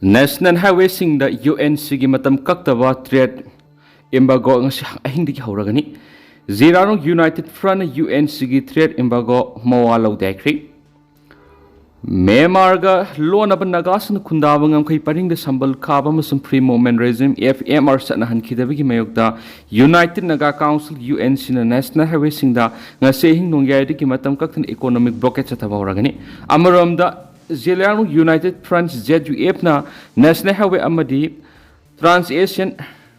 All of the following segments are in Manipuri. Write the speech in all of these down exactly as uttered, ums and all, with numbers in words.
National Highwayꯁꯤꯡꯗ UNCꯒꯤ ꯃꯇꯝ ꯀꯛꯇꯕ trade embargo ꯉꯁꯤ ꯑꯍꯤꯡꯗꯒꯤ ꯍꯧꯔꯒꯅꯤ꯫ ꯖꯤꯔꯥꯡꯔꯣꯡ United Frontꯅ UNCꯒꯤ trade embargo ꯃꯋꯥ ꯂꯧꯗꯦ ꯍꯥꯏꯈ꯭ꯔꯤ꯫ ꯃ꯭ꯌꯥꯟꯃꯥꯔꯒ ꯂꯣꯟꯅꯕ ꯅꯥꯒꯥꯁꯤꯡꯅ ꯈꯨꯟꯗꯥꯕ ꯉꯝꯈꯩ ꯄꯔꯤꯡꯗ ꯁꯝꯕꯜ ꯈꯥꯕ ꯑꯃꯁꯨꯡ Free Movement Regime, FMR, ꯆꯠꯅꯍꯟꯈꯤꯗꯕꯒꯤ ꯃꯥꯌꯣꯛꯇ United Naga Council, UNCꯅ National Highwayꯁꯤꯡꯗ ꯉꯁꯤ ꯑꯍꯤꯡ ꯅꯣꯡꯌꯥꯏꯗꯒꯤ ꯃꯇꯝ ꯀꯛꯇꯅ economic blockade ꯆꯠꯊꯕ ꯍꯧꯔꯒꯅꯤ꯫ ꯑꯃꯔꯣꯝꯗ, ꯖꯤꯂꯤꯌꯥꯡꯔꯣꯡ United Front, ZUFꯅ National Highway ꯑꯃꯗꯤ Trans-Asian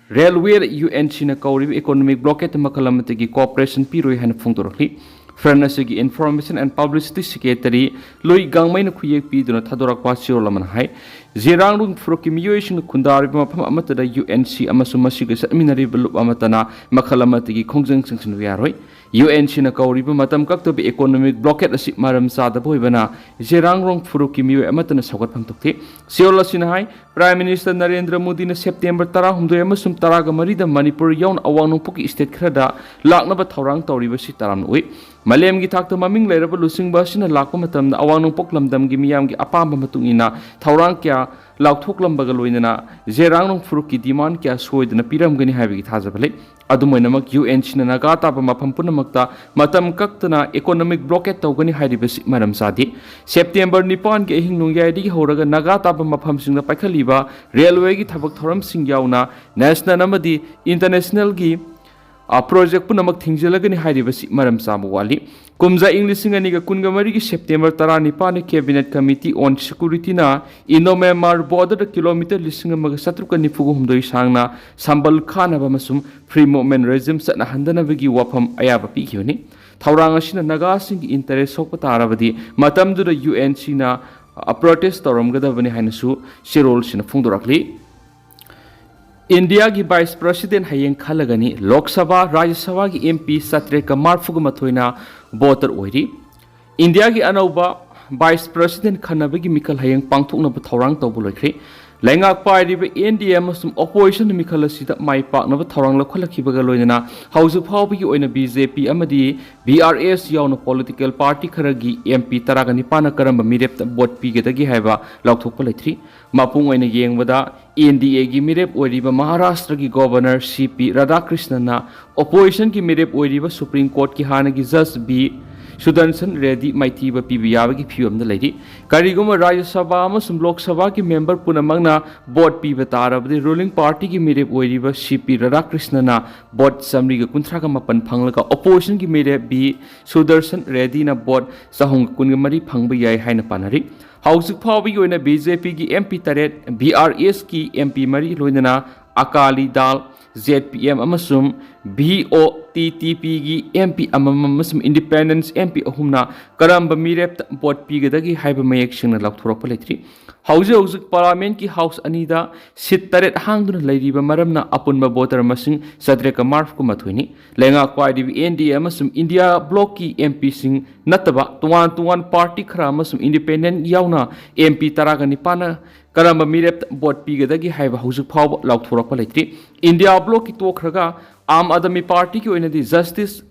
Railwayꯗ UNCꯅ ꯀꯧꯔꯤꯕ economic blockade ꯃꯈꯜ ꯑꯃꯠꯇꯒꯤ cooperation ꯄꯤꯔꯣꯏ ꯍꯥꯏꯅ ꯐꯣꯡꯗꯣꯔꯛꯂꯤ꯫ Front ꯑꯁꯤꯒꯤ Information and Publicity Secretary ꯂꯨꯏ ꯒꯥꯡꯃꯩꯅ ꯈꯨꯌꯦꯛ ꯄꯤꯗꯨꯅ ꯊꯥꯗꯣꯔꯛꯄ ꯆꯦꯔꯣꯜ ꯑꯃꯅ ꯍꯥꯏ, ꯖꯤꯔꯥꯡꯔꯣꯡ ꯐꯨꯔꯨꯞꯀꯤ ꯃꯤꯑꯣꯏꯁꯤꯡꯅ ꯈꯨꯟꯗꯥꯔꯤꯕ ꯃꯐꯝ ꯑꯃꯠꯇꯗ UNC ꯑꯃꯁꯨꯡ ꯃꯁꯤꯒ ꯆꯠꯃꯤꯟꯅꯔꯤꯕ ꯂꯨꯞ ꯑꯃꯠꯇꯅ ꯃꯈꯜ ꯑꯃꯠꯇꯒꯤ ꯈꯣꯡꯖꯪ ꯆꯪꯁꯤꯟꯕ ꯌꯥꯔꯣꯏ꯫ UNCꯅ ꯀꯧꯔꯤꯕ ꯃꯇꯝ ꯀꯛꯇꯕ economic blockade ꯑꯁꯤ ꯃꯔꯝ ꯆꯥꯗꯕ ꯑꯣꯏꯕꯅ ꯖꯤꯔꯥꯡꯔꯣꯡ ꯐꯨꯔꯨꯞꯀꯤ ꯃꯤꯑꯣꯏ ꯑꯃꯠꯇꯅ ꯁꯧꯒꯠꯐꯝ ꯊꯣꯛꯇꯦ꯫ ꯆꯦꯔꯣꯜ ꯑꯁꯤꯅ ꯍꯥꯏ, Prime Minister ꯅꯔꯦꯟꯗ꯭ꯔ ꯃꯣꯗꯤꯅ September ꯇꯔꯥꯍꯨꯝꯗꯣꯏ ꯑꯃꯁꯨꯡ ꯇꯔꯥꯒ ꯃꯔꯤꯗ ꯃꯅꯤꯄꯨꯔ ꯌꯥꯎꯅ ꯑꯋꯥꯡ ꯅꯣꯡꯄꯣꯛꯀꯤ state ꯈꯔꯗ ꯂꯥꯛꯅꯕ ꯊꯧꯔꯥꯡ ꯇꯧꯔꯤꯕꯁꯤ ꯇꯔꯥꯝꯅ ꯎꯏ꯫ ꯃꯥꯂꯦꯝꯒꯤ ꯊꯥꯛꯇ ꯃꯃꯤꯡ ꯂꯩꯔꯕ ꯂꯨꯆꯤꯡꯕ ꯑꯁꯤꯅ ꯂꯥꯛꯄ ꯃꯇꯝꯗ ꯑꯋꯥꯡ ꯅꯣꯡꯄꯣꯛ ꯂꯝꯗꯝꯒꯤ ꯃꯤꯌꯥꯝꯒꯤ ꯑꯄꯥꯝꯕ ꯃꯇꯨꯡ ꯏꯟꯅ ꯊꯧꯔꯥꯡ ꯀꯌꯥ ꯂꯥꯎꯊꯣꯛꯂꯝꯕꯒ ꯂꯣꯏꯅꯅ ꯖꯤꯔꯥꯡꯔꯣꯡ ꯐꯨꯔꯨꯞꯀꯤ demand ꯀꯌꯥ ꯁꯣꯏꯗꯅ ꯄꯤꯔꯝꯒꯅꯤ ꯍꯥꯏꯕꯒꯤ ꯊꯥꯖꯕ ꯂꯩ꯫ ꯑꯗꯨꯝ ꯑꯣꯏꯅꯃꯛ, UNCꯅ ꯅꯥꯒꯥ ꯇꯥꯕ ꯃꯐꯝ ꯄꯨꯝꯅꯃꯛꯇ ꯃꯇꯝ ꯀꯛꯇꯅ economic blockade ꯇꯧꯒꯅꯤ ꯍꯥꯏꯔꯤꯕꯁꯤ ꯃꯔꯝ ꯆꯥꯗꯦ꯫ September ꯅꯤꯄꯥꯟꯒꯤ ꯑꯍꯤꯡ ꯅꯣꯡꯌꯥꯏꯗꯒꯤ ꯍꯧꯔꯒ ꯅꯥꯒꯥ ꯇꯥꯕ ꯃꯐꯝꯁꯤꯡꯗ ꯄꯥꯏꯈꯠꯂꯤꯕ railwayꯒꯤ ꯊꯕꯛ ꯊꯧꯔꯝꯁꯤꯡ ꯌꯥꯎꯅ national ꯑꯃꯗꯤ internationalꯒꯤ, ꯑ, project ꯄꯨꯝꯅꯃꯛ ꯊꯤꯡꯖꯤꯜꯂꯒꯅꯤ ꯍꯥꯏꯔꯤꯕꯁꯤ ꯃꯔꯝ ꯆꯥꯕ ꯋꯥꯠꯂꯤ꯫ ꯀꯨꯝꯖꯥ ꯏꯪ ꯂꯤꯁꯤꯡ ꯑꯅꯤꯒ ꯀꯨꯟꯒ ꯃꯔꯤꯒꯤ September ꯇꯔꯥꯅꯤꯄꯥꯟꯗ Cabinet Committee on Securityꯅ Indo-Myanmar borderꯗ kilometre ꯂꯤꯁꯤꯡ ꯑꯃꯒ ꯆꯥꯇ꯭ꯔꯨꯛꯀ ꯅꯤꯐꯨꯒ ꯍꯨꯝꯗꯣꯏ ꯁꯥꯡꯅ ꯁꯝꯕꯜ ꯈꯥꯅꯕ ꯑꯃꯁꯨꯡ Free Movement Regime ꯆꯠꯅꯍꯟꯗꯅꯕꯒꯤ ꯋꯥꯐꯝ ꯑꯌꯥꯕ ꯄꯤꯈꯤꯕꯅꯤ꯫ ꯊꯧꯔꯥꯡ ꯑꯁꯤꯅ ꯅꯥꯒꯥꯁꯤꯡꯒꯤ interest ꯁꯣꯛꯄ ꯇꯥꯔꯕꯗꯤ ꯃꯇꯝꯗꯨꯗ UNCꯅ, ꯑ, protest ꯇꯧꯔꯝꯒꯗꯕꯅꯤ ꯍꯥꯏꯅꯁꯨ ꯆꯦꯔꯣꯜꯁꯤꯅ ꯐꯣꯡꯗꯣꯔꯛꯂꯤ꯫ ꯏꯟꯗꯤꯌꯥꯒꯤ Vice President ꯍꯌꯦꯡ ꯈꯜꯂꯒꯅꯤ꯫ ꯂꯣꯛ ꯁꯚꯥ, ꯔꯥꯖ꯭ꯌ ꯁꯚꯥꯒꯤ MP ꯆꯥꯇ꯭ꯔꯦꯠꯀ ꯃꯔꯐꯨꯒ ꯃꯥꯊꯣꯏꯅ voter ꯑꯣꯏꯔꯤ꯫ ꯏꯟꯗꯤꯌꯥꯒꯤ ꯑꯅꯧꯕ Vice President ꯈꯟꯅꯕꯒꯤ ꯃꯤꯈꯜ ꯍꯌꯦꯡ ꯄꯥꯡꯊꯣꯛꯅꯕ ꯊꯧꯔꯥꯡ ꯇꯧꯕ ꯂꯣꯏꯈ꯭ꯔꯦ꯫ ꯂꯩꯉꯥꯛ ꯄꯥꯏꯔꯤꯕ N D A ꯑꯃꯁꯨꯡ opposition ꯃꯤꯈꯜ ꯑꯁꯤꯗ ꯃꯥꯏ ꯄꯥꯛꯅꯕ ꯊꯧꯔꯥꯡ ꯂꯧꯈꯠꯂꯛꯈꯤꯕꯒ ꯂꯣꯏꯅꯅ ꯍꯧꯖꯤꯛ ꯐꯥꯎꯕꯒꯤ ꯑꯣꯏꯅ B J P ꯑꯃꯗꯤ B R S ꯌꯥꯎꯅ political party ꯈꯔꯒꯤ M P ꯇꯔꯥꯒ ꯅꯤꯄꯥꯟꯅ ꯀꯔꯝꯕ ꯃꯤꯔꯦꯞꯇ vote ꯄꯤꯒꯗꯒꯦ ꯍꯥꯏꯕ ꯂꯥꯎꯊꯣꯛꯄ ꯂꯩꯇ꯭ꯔꯤ꯫ ꯃꯄꯨꯡ ꯑꯣꯏꯅ ꯌꯦꯡꯕꯗ, N D A ꯒꯤ ꯃꯤꯔꯦꯞ ꯑꯣꯏꯔꯤꯕ ꯃꯍꯥꯔꯥꯁꯇ꯭ꯔꯒꯤ Governor C P ꯔꯥꯙꯥꯀ꯭ꯔꯤꯁꯅꯟꯅ opposition ꯒꯤ ꯃꯤꯔꯦꯞ ꯑꯣꯏꯔꯤꯕ Supreme Court ꯀꯤ ꯍꯥꯟꯅꯒꯤ Judge B ꯁꯨꯗꯔꯁꯟ ꯔꯦꯗꯤ ꯃꯥꯏꯊꯤꯕ ꯄꯤꯕ ꯌꯥꯕꯒꯤ ꯐꯤꯕꯝꯗ ꯂꯩꯔꯤ꯫ ꯀꯔꯤꯒꯨꯝꯕ ꯔꯥꯖ꯭ꯌ ꯁꯚꯥ ꯑꯃꯁꯨꯡ ꯂꯣꯛ ꯁꯚꯥꯒꯤ member ꯄꯨꯝꯅꯃꯛꯅ vote ꯄꯤꯕ ꯇꯥꯔꯕꯗꯤ, ruling party ꯒꯤ ꯃꯤꯔꯦꯞ ꯑꯣꯏꯔꯤꯕ C P ꯔꯥꯙꯥꯀ꯭ꯔꯤꯁꯅꯟꯅ vote ꯆꯥꯃꯔꯤꯒ ꯀꯨꯟꯊ꯭ꯔꯥꯒ ꯃꯥꯄꯟ ꯐꯪꯂꯒ, opposition ꯒꯤ ꯃꯤꯔꯦꯞ B ꯁꯨꯗꯔꯁꯟ ꯔꯦꯗꯤꯅ vote ꯆꯍꯨꯝꯒ ꯀꯨꯟꯒ ꯃꯔꯤ ꯐꯪꯕ ꯌꯥꯏ ꯍꯥꯏꯅ ꯄꯥꯅꯔꯤ꯫ ꯍꯧꯖꯤꯛ ꯐꯥꯎꯕꯒꯤ ꯑꯣꯏꯅ B J P ꯒꯤ M P ꯇꯔꯦꯠ, B R S ꯀꯤ M P ꯃꯔꯤ, ꯂꯣꯏꯅꯅ ꯑꯀꯥꯂꯤ ꯗꯥꯜ, Z P M ꯑꯃꯁꯨꯡ V O T T P ꯒꯤ M P ꯑꯃꯃꯝ ꯑꯃꯁꯨꯡ independence M P ꯑꯍꯨꯝꯅ ꯀꯔꯝꯕ ꯃꯤꯔꯦꯞꯇ vote ꯄꯤꯒꯗꯒꯦ ꯍꯥꯏꯕ ꯃꯌꯦꯛ ꯁꯦꯡꯅ ꯂꯥꯎꯊꯣꯔꯛꯄ ꯂꯩꯇ꯭ꯔꯤ꯫ ꯍꯧꯖꯤꯛ ꯍꯧꯖꯤꯛ Parliament ꯀꯤ House ꯑꯅꯤꯗ seat ꯇꯔꯦꯠ ꯍꯥꯡꯗꯨꯅ ꯂꯩꯔꯤꯕ ꯃꯔꯝꯅ ꯑꯄꯨꯟꯕ voter ꯃꯁꯤꯡ ꯆꯥꯇ꯭ꯔꯦꯠꯀ ꯃꯔꯤꯐꯨ ꯃꯥꯊꯣꯏꯅꯤ꯫ ꯂꯩꯉꯥꯛ ꯄꯥꯏꯔꯤꯕ N D A ꯑꯃꯁꯨꯡ India bloc ꯀꯤ M P ꯁꯤꯡ ꯅꯠꯇꯕ ꯇꯣꯉꯥꯟ ꯇꯣꯉꯥꯟ party ꯈꯔ ꯑꯃꯁꯨꯡ independent ꯌꯥꯎꯅ M P ꯇꯔꯥꯒ ꯅꯤꯄꯥꯟꯅ ꯀꯔꯝꯕ ꯃꯤꯔꯦꯞꯇ vote ꯄꯤꯒꯗꯒꯦ ꯍꯥꯏꯕ ꯍꯧꯖꯤꯛ ꯐꯥꯎꯕ ꯂꯥꯎꯊꯣꯔꯛꯄ ꯂꯩꯇ꯭ꯔꯤ꯫ India bloc ꯀꯤ ꯇꯣꯛꯈ꯭ꯔꯒ ꯑꯥꯝ ꯑꯥꯗꯃꯤ party ꯒꯤ ꯑꯣꯏꯅꯗꯤ Justice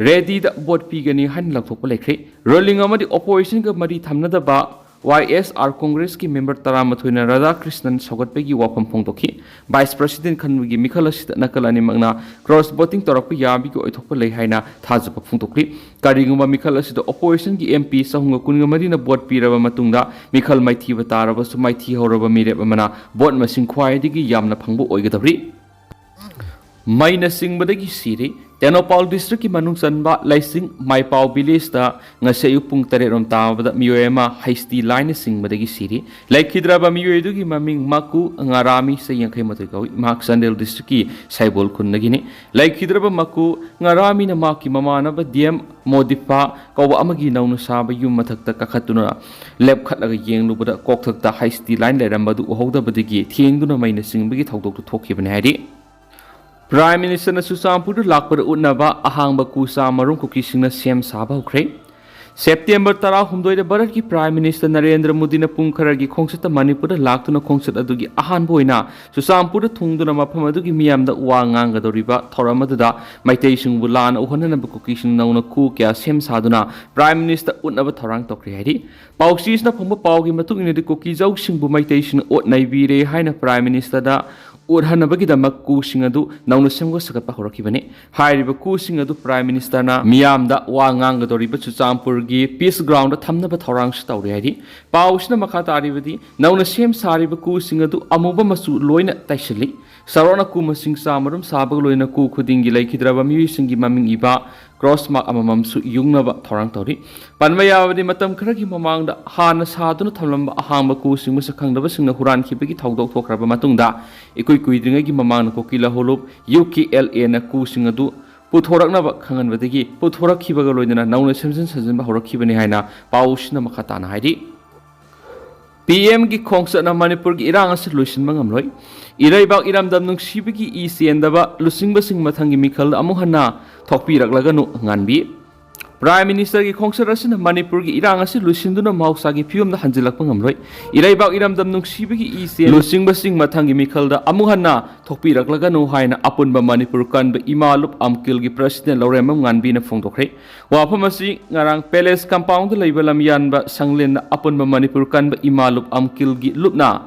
ꯔꯦꯗꯤꯗ vote ꯄꯤꯒꯅꯤ ꯍꯥꯏꯅ ꯂꯥꯎꯊꯣꯛꯄ ꯂꯩꯈ꯭ꯔꯦ꯫ Ruling ꯑꯃꯗꯤ opposition ꯒ ꯃꯔꯤ ꯊꯝꯅꯗꯕ Y S R Congress ꯀꯤ member ꯇꯔꯥꯃꯥꯊꯣꯏꯅ ꯔꯥꯙꯥꯀ꯭ꯔꯤꯁꯅꯟ ꯁꯧꯒꯠꯄꯒꯤ ꯋꯥꯐꯝ ꯐꯣꯡꯗꯣꯛꯈꯤ꯫ Vice President ꯈꯟꯕꯒꯤ ꯃꯤꯈꯜ ꯑꯁꯤꯗ ꯅꯥꯀꯜ ꯑꯅꯤꯃꯛꯅ cross voting ꯇꯧꯔꯛꯄ ꯌꯥꯕꯒꯤ ꯑꯣꯏꯊꯣꯛꯄ ꯂꯩ ꯍꯥꯏꯅ ꯊꯥꯖꯕ ꯐꯣꯡꯗꯣꯛꯂꯤ꯫ ꯀꯔꯤꯒꯨꯝꯕ ꯃꯤꯈꯜ ꯑꯁꯤꯗ opposition ꯒꯤ M P ꯆꯍꯨꯝꯒ ꯀꯨꯟꯒ ꯃꯔꯤꯅ vote ꯄꯤꯔꯕ ꯃꯇꯨꯡꯗ, ꯃꯤꯈꯜ ꯃꯥꯏꯊꯤꯕ ꯇꯥꯔꯕꯁꯨ, ꯃꯥꯏꯊꯤꯍꯧꯔꯕ ꯃꯤꯔꯦꯞ ꯑꯃꯅ vote ꯃꯁꯤꯡ ꯈ꯭ꯋꯥꯏꯗꯒꯤ ꯌꯥꯝꯅ ꯐꯪꯕ ꯑꯣꯏꯒꯗꯧꯔꯤ꯫ ꯃꯩꯅ ꯆꯤꯡꯕꯗꯒꯤ ꯁꯤꯔꯤ꯫ ꯇꯦꯡꯅꯧꯄꯥꯜ district ꯀꯤ ꯃꯅꯨꯡ ꯆꯟꯕ ꯂꯩꯁꯤꯡ ꯃꯥꯏꯄꯥꯎ village ꯇ ꯉꯁꯤ ꯑꯌꯨꯛ ꯄꯨꯡ ꯇꯔꯦꯠ ꯔꯣꯝ ꯇꯥꯕꯗ ꯃꯤꯑꯣꯏ ꯑꯃ ꯍꯩꯁꯇꯤ line ꯅ ꯆꯤꯡꯕꯗꯒꯤ ꯁꯤꯔꯤ꯫ ꯂꯩꯈꯤꯗ꯭ꯔꯕ ꯃꯤꯑꯣꯏ ꯑꯗꯨꯒꯤ ꯃꯃꯤꯡ ꯃꯀꯨ ꯉꯔꯥꯃꯤ, ꯆꯍꯤ ꯌꯥꯡꯈꯩ ꯃꯥꯊꯣꯏ ꯀꯧꯏ꯫ ꯃꯍꯥꯛ ꯆꯥꯟꯗꯦꯜ district ꯀꯤ ꯁꯥꯏꯕꯣꯜ ꯈꯨꯟꯗꯒꯤꯅꯤ꯫ ꯂꯩꯈꯤꯗ꯭ꯔꯕ ꯃꯀꯨ ꯉꯔꯥꯃꯤꯅ ꯃꯍꯥꯛꯀꯤ ꯃꯃꯥꯟꯅꯕ D M ꯃꯣꯗꯤꯐꯥ ꯀꯧꯕ ꯑꯃꯒꯤ ꯅꯧꯅ ꯁꯥꯕ ꯌꯨꯝ ꯃꯊꯛꯇ ꯀꯥꯈꯠꯇꯨꯅ ꯂꯦꯞꯈꯠꯂꯒ ꯌꯦꯡꯂꯨꯕꯗ, ꯀꯣꯛꯊꯛꯇ ꯍꯩꯁꯇꯤ line ꯂꯩꯔꯝꯕꯗꯨ ꯎꯍꯧꯗꯕꯗꯒꯤ ꯊꯦꯡꯗꯨꯅ ꯃꯩꯅ ꯆꯤꯡꯕꯒꯤ ꯊꯧꯗꯣꯛꯇꯨ ꯊꯣꯛꯈꯤꯕꯅꯤ ꯍꯥꯏꯔꯤ꯫ Prime Minister ꯅ ꯆꯨꯔꯆꯥꯟꯄꯨꯔꯗ ꯂꯥꯛꯄꯗ ꯎꯠꯅꯕ ꯑꯍꯥꯡꯕ ꯀꯨꯆꯥ ꯃꯔꯨꯝ ꯀꯣꯀꯤꯁꯤꯡꯅ ꯁꯦꯝ ꯁꯥꯕ ꯍꯧꯈ꯭ꯔꯦ꯫ ꯁꯦꯞꯇꯦꯝꯕꯔ ꯇꯔꯥꯍꯨꯝꯗꯣꯏꯗ ꯚꯥꯔꯠꯀꯤ Prime Minister ꯅꯔꯦꯟꯗ꯭ꯔ ꯃꯣꯗꯤꯅ ꯄꯨꯡ ꯈꯔꯒꯤ ꯈꯣꯡꯆꯠꯇ ꯃꯅꯤꯄꯨꯔꯗ ꯂꯥꯛꯇꯨꯅ ꯈꯣꯡꯆꯠ ꯑꯗꯨꯒꯤ ꯑꯍꯥꯟꯕ ꯑꯣꯏꯅ ꯆꯨꯔꯆꯥꯟꯄꯨꯔꯗ ꯊꯨꯡꯗꯨꯅ ꯃꯐꯝ ꯑꯗꯨꯒꯤ ꯃꯤꯌꯥꯝꯗ ꯋꯥ ꯉꯥꯡꯒꯗꯧꯔꯤꯕ ꯊꯧꯔꯝ ꯑꯗꯨꯗ ꯃꯩꯇꯩꯁꯤꯡꯕꯨ ꯂꯥꯟꯅ ꯎꯍꯟꯅꯅꯕ ꯀꯨꯀꯤꯁꯤꯡ ꯅꯧꯅ ꯀꯨ ꯀꯌꯥ ꯁꯦꯝ ꯁꯥꯗꯨꯅ Prime Minister ꯎꯠꯅꯕ ꯊꯧꯔꯥꯡ ꯇꯧꯈ꯭ꯔꯦ ꯍꯥꯏꯔꯤ꯫ ꯄꯥꯎꯆꯦꯁꯤꯅ ꯐꯪꯕ ꯄꯥꯎꯒꯤ ꯃꯇꯨꯡ ꯏꯟꯅꯗꯤ ꯀꯨꯀꯤꯖꯧꯁꯤꯡꯕꯨ ꯃꯩꯇꯩꯁꯤꯡꯅ ꯑꯣꯠ ꯅꯩꯕꯤꯔꯦ ꯍꯥꯏꯅ Prime Ministerꯗ ꯎꯠꯍꯟꯅꯕꯒꯤꯗꯃꯛ ꯀꯨꯁꯤꯡ ꯑꯗꯨ ꯅꯧꯅ ꯁꯦꯝꯒꯠ ꯁꯥꯒꯠꯄ ꯍꯧꯔꯛꯈꯤꯕꯅꯤ꯫ ꯍꯥꯏꯔꯤꯕ ꯀꯨꯁꯤꯡ ꯑꯗꯨ Prime Ministerꯅ ꯃꯤꯌꯥꯝꯗ ꯋꯥ ꯉꯥꯡꯒꯗꯧꯔꯤꯕ ꯆꯨꯔꯆꯥꯟꯄꯨꯔꯒꯤ Peace Groundꯗ ꯊꯝꯅꯕ ꯊꯧꯔꯥꯡꯁꯨ ꯇꯧꯔꯤ ꯍꯥꯏꯔꯤ꯫ ꯄꯥꯎꯁꯤꯅ ꯃꯈꯥ ꯇꯥꯔꯤꯕꯗꯤ, ꯅꯧꯅ ꯁꯦꯝ ꯁꯥꯔꯤꯕ ꯀꯨꯁꯤꯡ ꯑꯗꯨ ꯑꯃꯨꯕ ꯃꯆꯨ ꯂꯣꯏꯅ ꯇꯩꯁꯤꯜꯂꯤ꯫ ꯆꯥꯎꯔꯥꯛꯅ ꯀꯨ ꯃꯁꯤꯡ ꯆꯥꯝꯃꯔꯣꯝ ꯁꯥꯕꯒ ꯂꯣꯏꯅꯅ ꯀꯨ ꯈꯨꯗꯤꯡꯒꯤ ꯂꯩꯈꯤꯗ꯭ꯔꯕ ꯃꯤꯑꯣꯏꯁꯤꯡꯒꯤ ꯃꯃꯤꯡ ꯏꯕ cross mark ꯑꯃꯃꯝꯁꯨ ꯌꯨꯡꯅꯕ ꯊꯧꯔꯥꯡ ꯇꯧꯔꯤ꯫ ꯄꯟꯕ ꯌꯥꯕꯗꯤ, ꯃꯇꯝ ꯈꯔꯒꯤ ꯃꯃꯥꯡꯗ ꯍꯥꯟꯅ ꯁꯥꯗꯨꯅ ꯊꯝꯂꯝꯕ ꯑꯍꯥꯡꯕ ꯀꯨꯁꯤꯡ ꯃꯁꯛ ꯈꯪꯗꯕꯁꯤꯡꯅ ꯍꯨꯔꯥꯟꯈꯤꯕꯒꯤ ꯊꯧꯗꯣꯛ ꯊꯣꯛꯈ꯭ꯔꯕ ꯃꯇꯨꯡꯗ, ꯏꯀꯨꯏ ꯀꯨꯏꯗ꯭ꯔꯤꯉꯩꯒꯤ ꯃꯃꯥꯡꯗ ꯀꯨꯀꯤ ꯂꯍꯣꯂꯨꯞ UKLAꯅ ꯀꯨꯁꯤꯡ ꯑꯗꯨ ꯄꯨꯊꯣꯔꯛꯅꯕ ꯈꯪꯍꯟꯕꯗꯒꯤ ꯄꯨꯊꯣꯔꯛꯈꯤꯕꯒ ꯂꯣꯏꯅꯅ ꯅꯧꯅ ꯁꯦꯝꯖꯤꯟ ꯁꯥꯖꯤꯟꯕ ꯍꯧꯔꯛꯈꯤꯕꯅꯤ ꯍꯥꯏꯅ ꯄꯥꯎꯁꯤꯅ ꯃꯈꯥ ꯇꯥꯅ ꯍꯥꯏꯔꯤ꯫ PMꯒꯤ ꯈꯣꯡꯆꯠꯅ ꯃꯅꯤꯄꯨꯔꯒꯤ ꯏꯔꯥꯡ ꯑꯁꯤ ꯂꯣꯏꯁꯤꯟꯕ ꯉꯝꯂꯣꯏ꯫ ꯏꯔꯩꯕꯥꯛ ꯏꯔꯝꯗꯝ ꯅꯨꯡꯁꯤꯕꯒꯤ ꯏ ꯆꯦꯟꯗꯕ ꯂꯨꯆꯤꯡꯕꯁꯤꯡ ꯃꯊꯪꯒꯤ ꯃꯤꯈꯜꯗ ꯑꯃꯨꯛ ꯍꯟꯅ ꯊꯣꯛꯄꯤꯔꯛꯂꯒꯅꯨ ꯉꯥꯟꯕꯤ꯫ Prime Ministerꯒꯤ ꯈꯣꯡꯆꯠ ꯑꯁꯤꯅ ꯃꯅꯤꯄꯨꯔꯒꯤ ꯏꯔꯥꯡ ꯑꯁꯤ ꯂꯣꯏꯁꯤꯟꯗꯨꯅ ꯃꯍꯧꯁꯥꯒꯤ ꯐꯤꯕꯝꯗ ꯍꯟꯖꯤꯜꯂꯛꯄ ꯉꯝꯂꯣꯏ꯫ ꯏꯔꯩꯕꯥꯛ ꯏꯔꯝꯗꯝ ꯅꯨꯡꯁꯤꯕꯒꯤ ꯏ ꯆꯦꯟ ꯂꯨꯆꯤꯡꯕꯁꯤꯡ ꯃꯊꯪꯒꯤ ꯃꯤꯈꯜꯗ ꯑꯃꯨꯛ ꯍꯟꯅ ꯊꯣꯛꯄꯤꯔꯛꯂꯒꯅꯨ ꯍꯥꯏꯅ ꯑꯄꯨꯟꯕ ꯃꯅꯤꯄꯨꯔ ꯀꯟꯕ ꯏꯃꯥ ꯂꯨꯞ ꯑꯝꯀꯤꯜꯒꯤ President ꯂꯧꯔꯦꯝꯕꯝ ꯉꯥꯟꯕꯤꯅ ꯐꯣꯡꯗꯣꯛꯈ꯭ꯔꯦ꯫ ꯋꯥꯐꯝ ꯑꯁꯤ ꯉꯔꯥꯡ Palace Compoundꯗ ꯂꯩꯕ ꯂꯝꯌꯥꯟꯕ ꯁꯪꯂꯦꯟꯗ ꯑꯄꯨꯟꯕ ꯃꯅꯤꯄꯨꯔ ꯀꯟꯕ ꯏꯃꯥ ꯂꯨꯞ ꯑꯝꯀꯤꯜꯒꯤ ꯂꯨꯞꯅ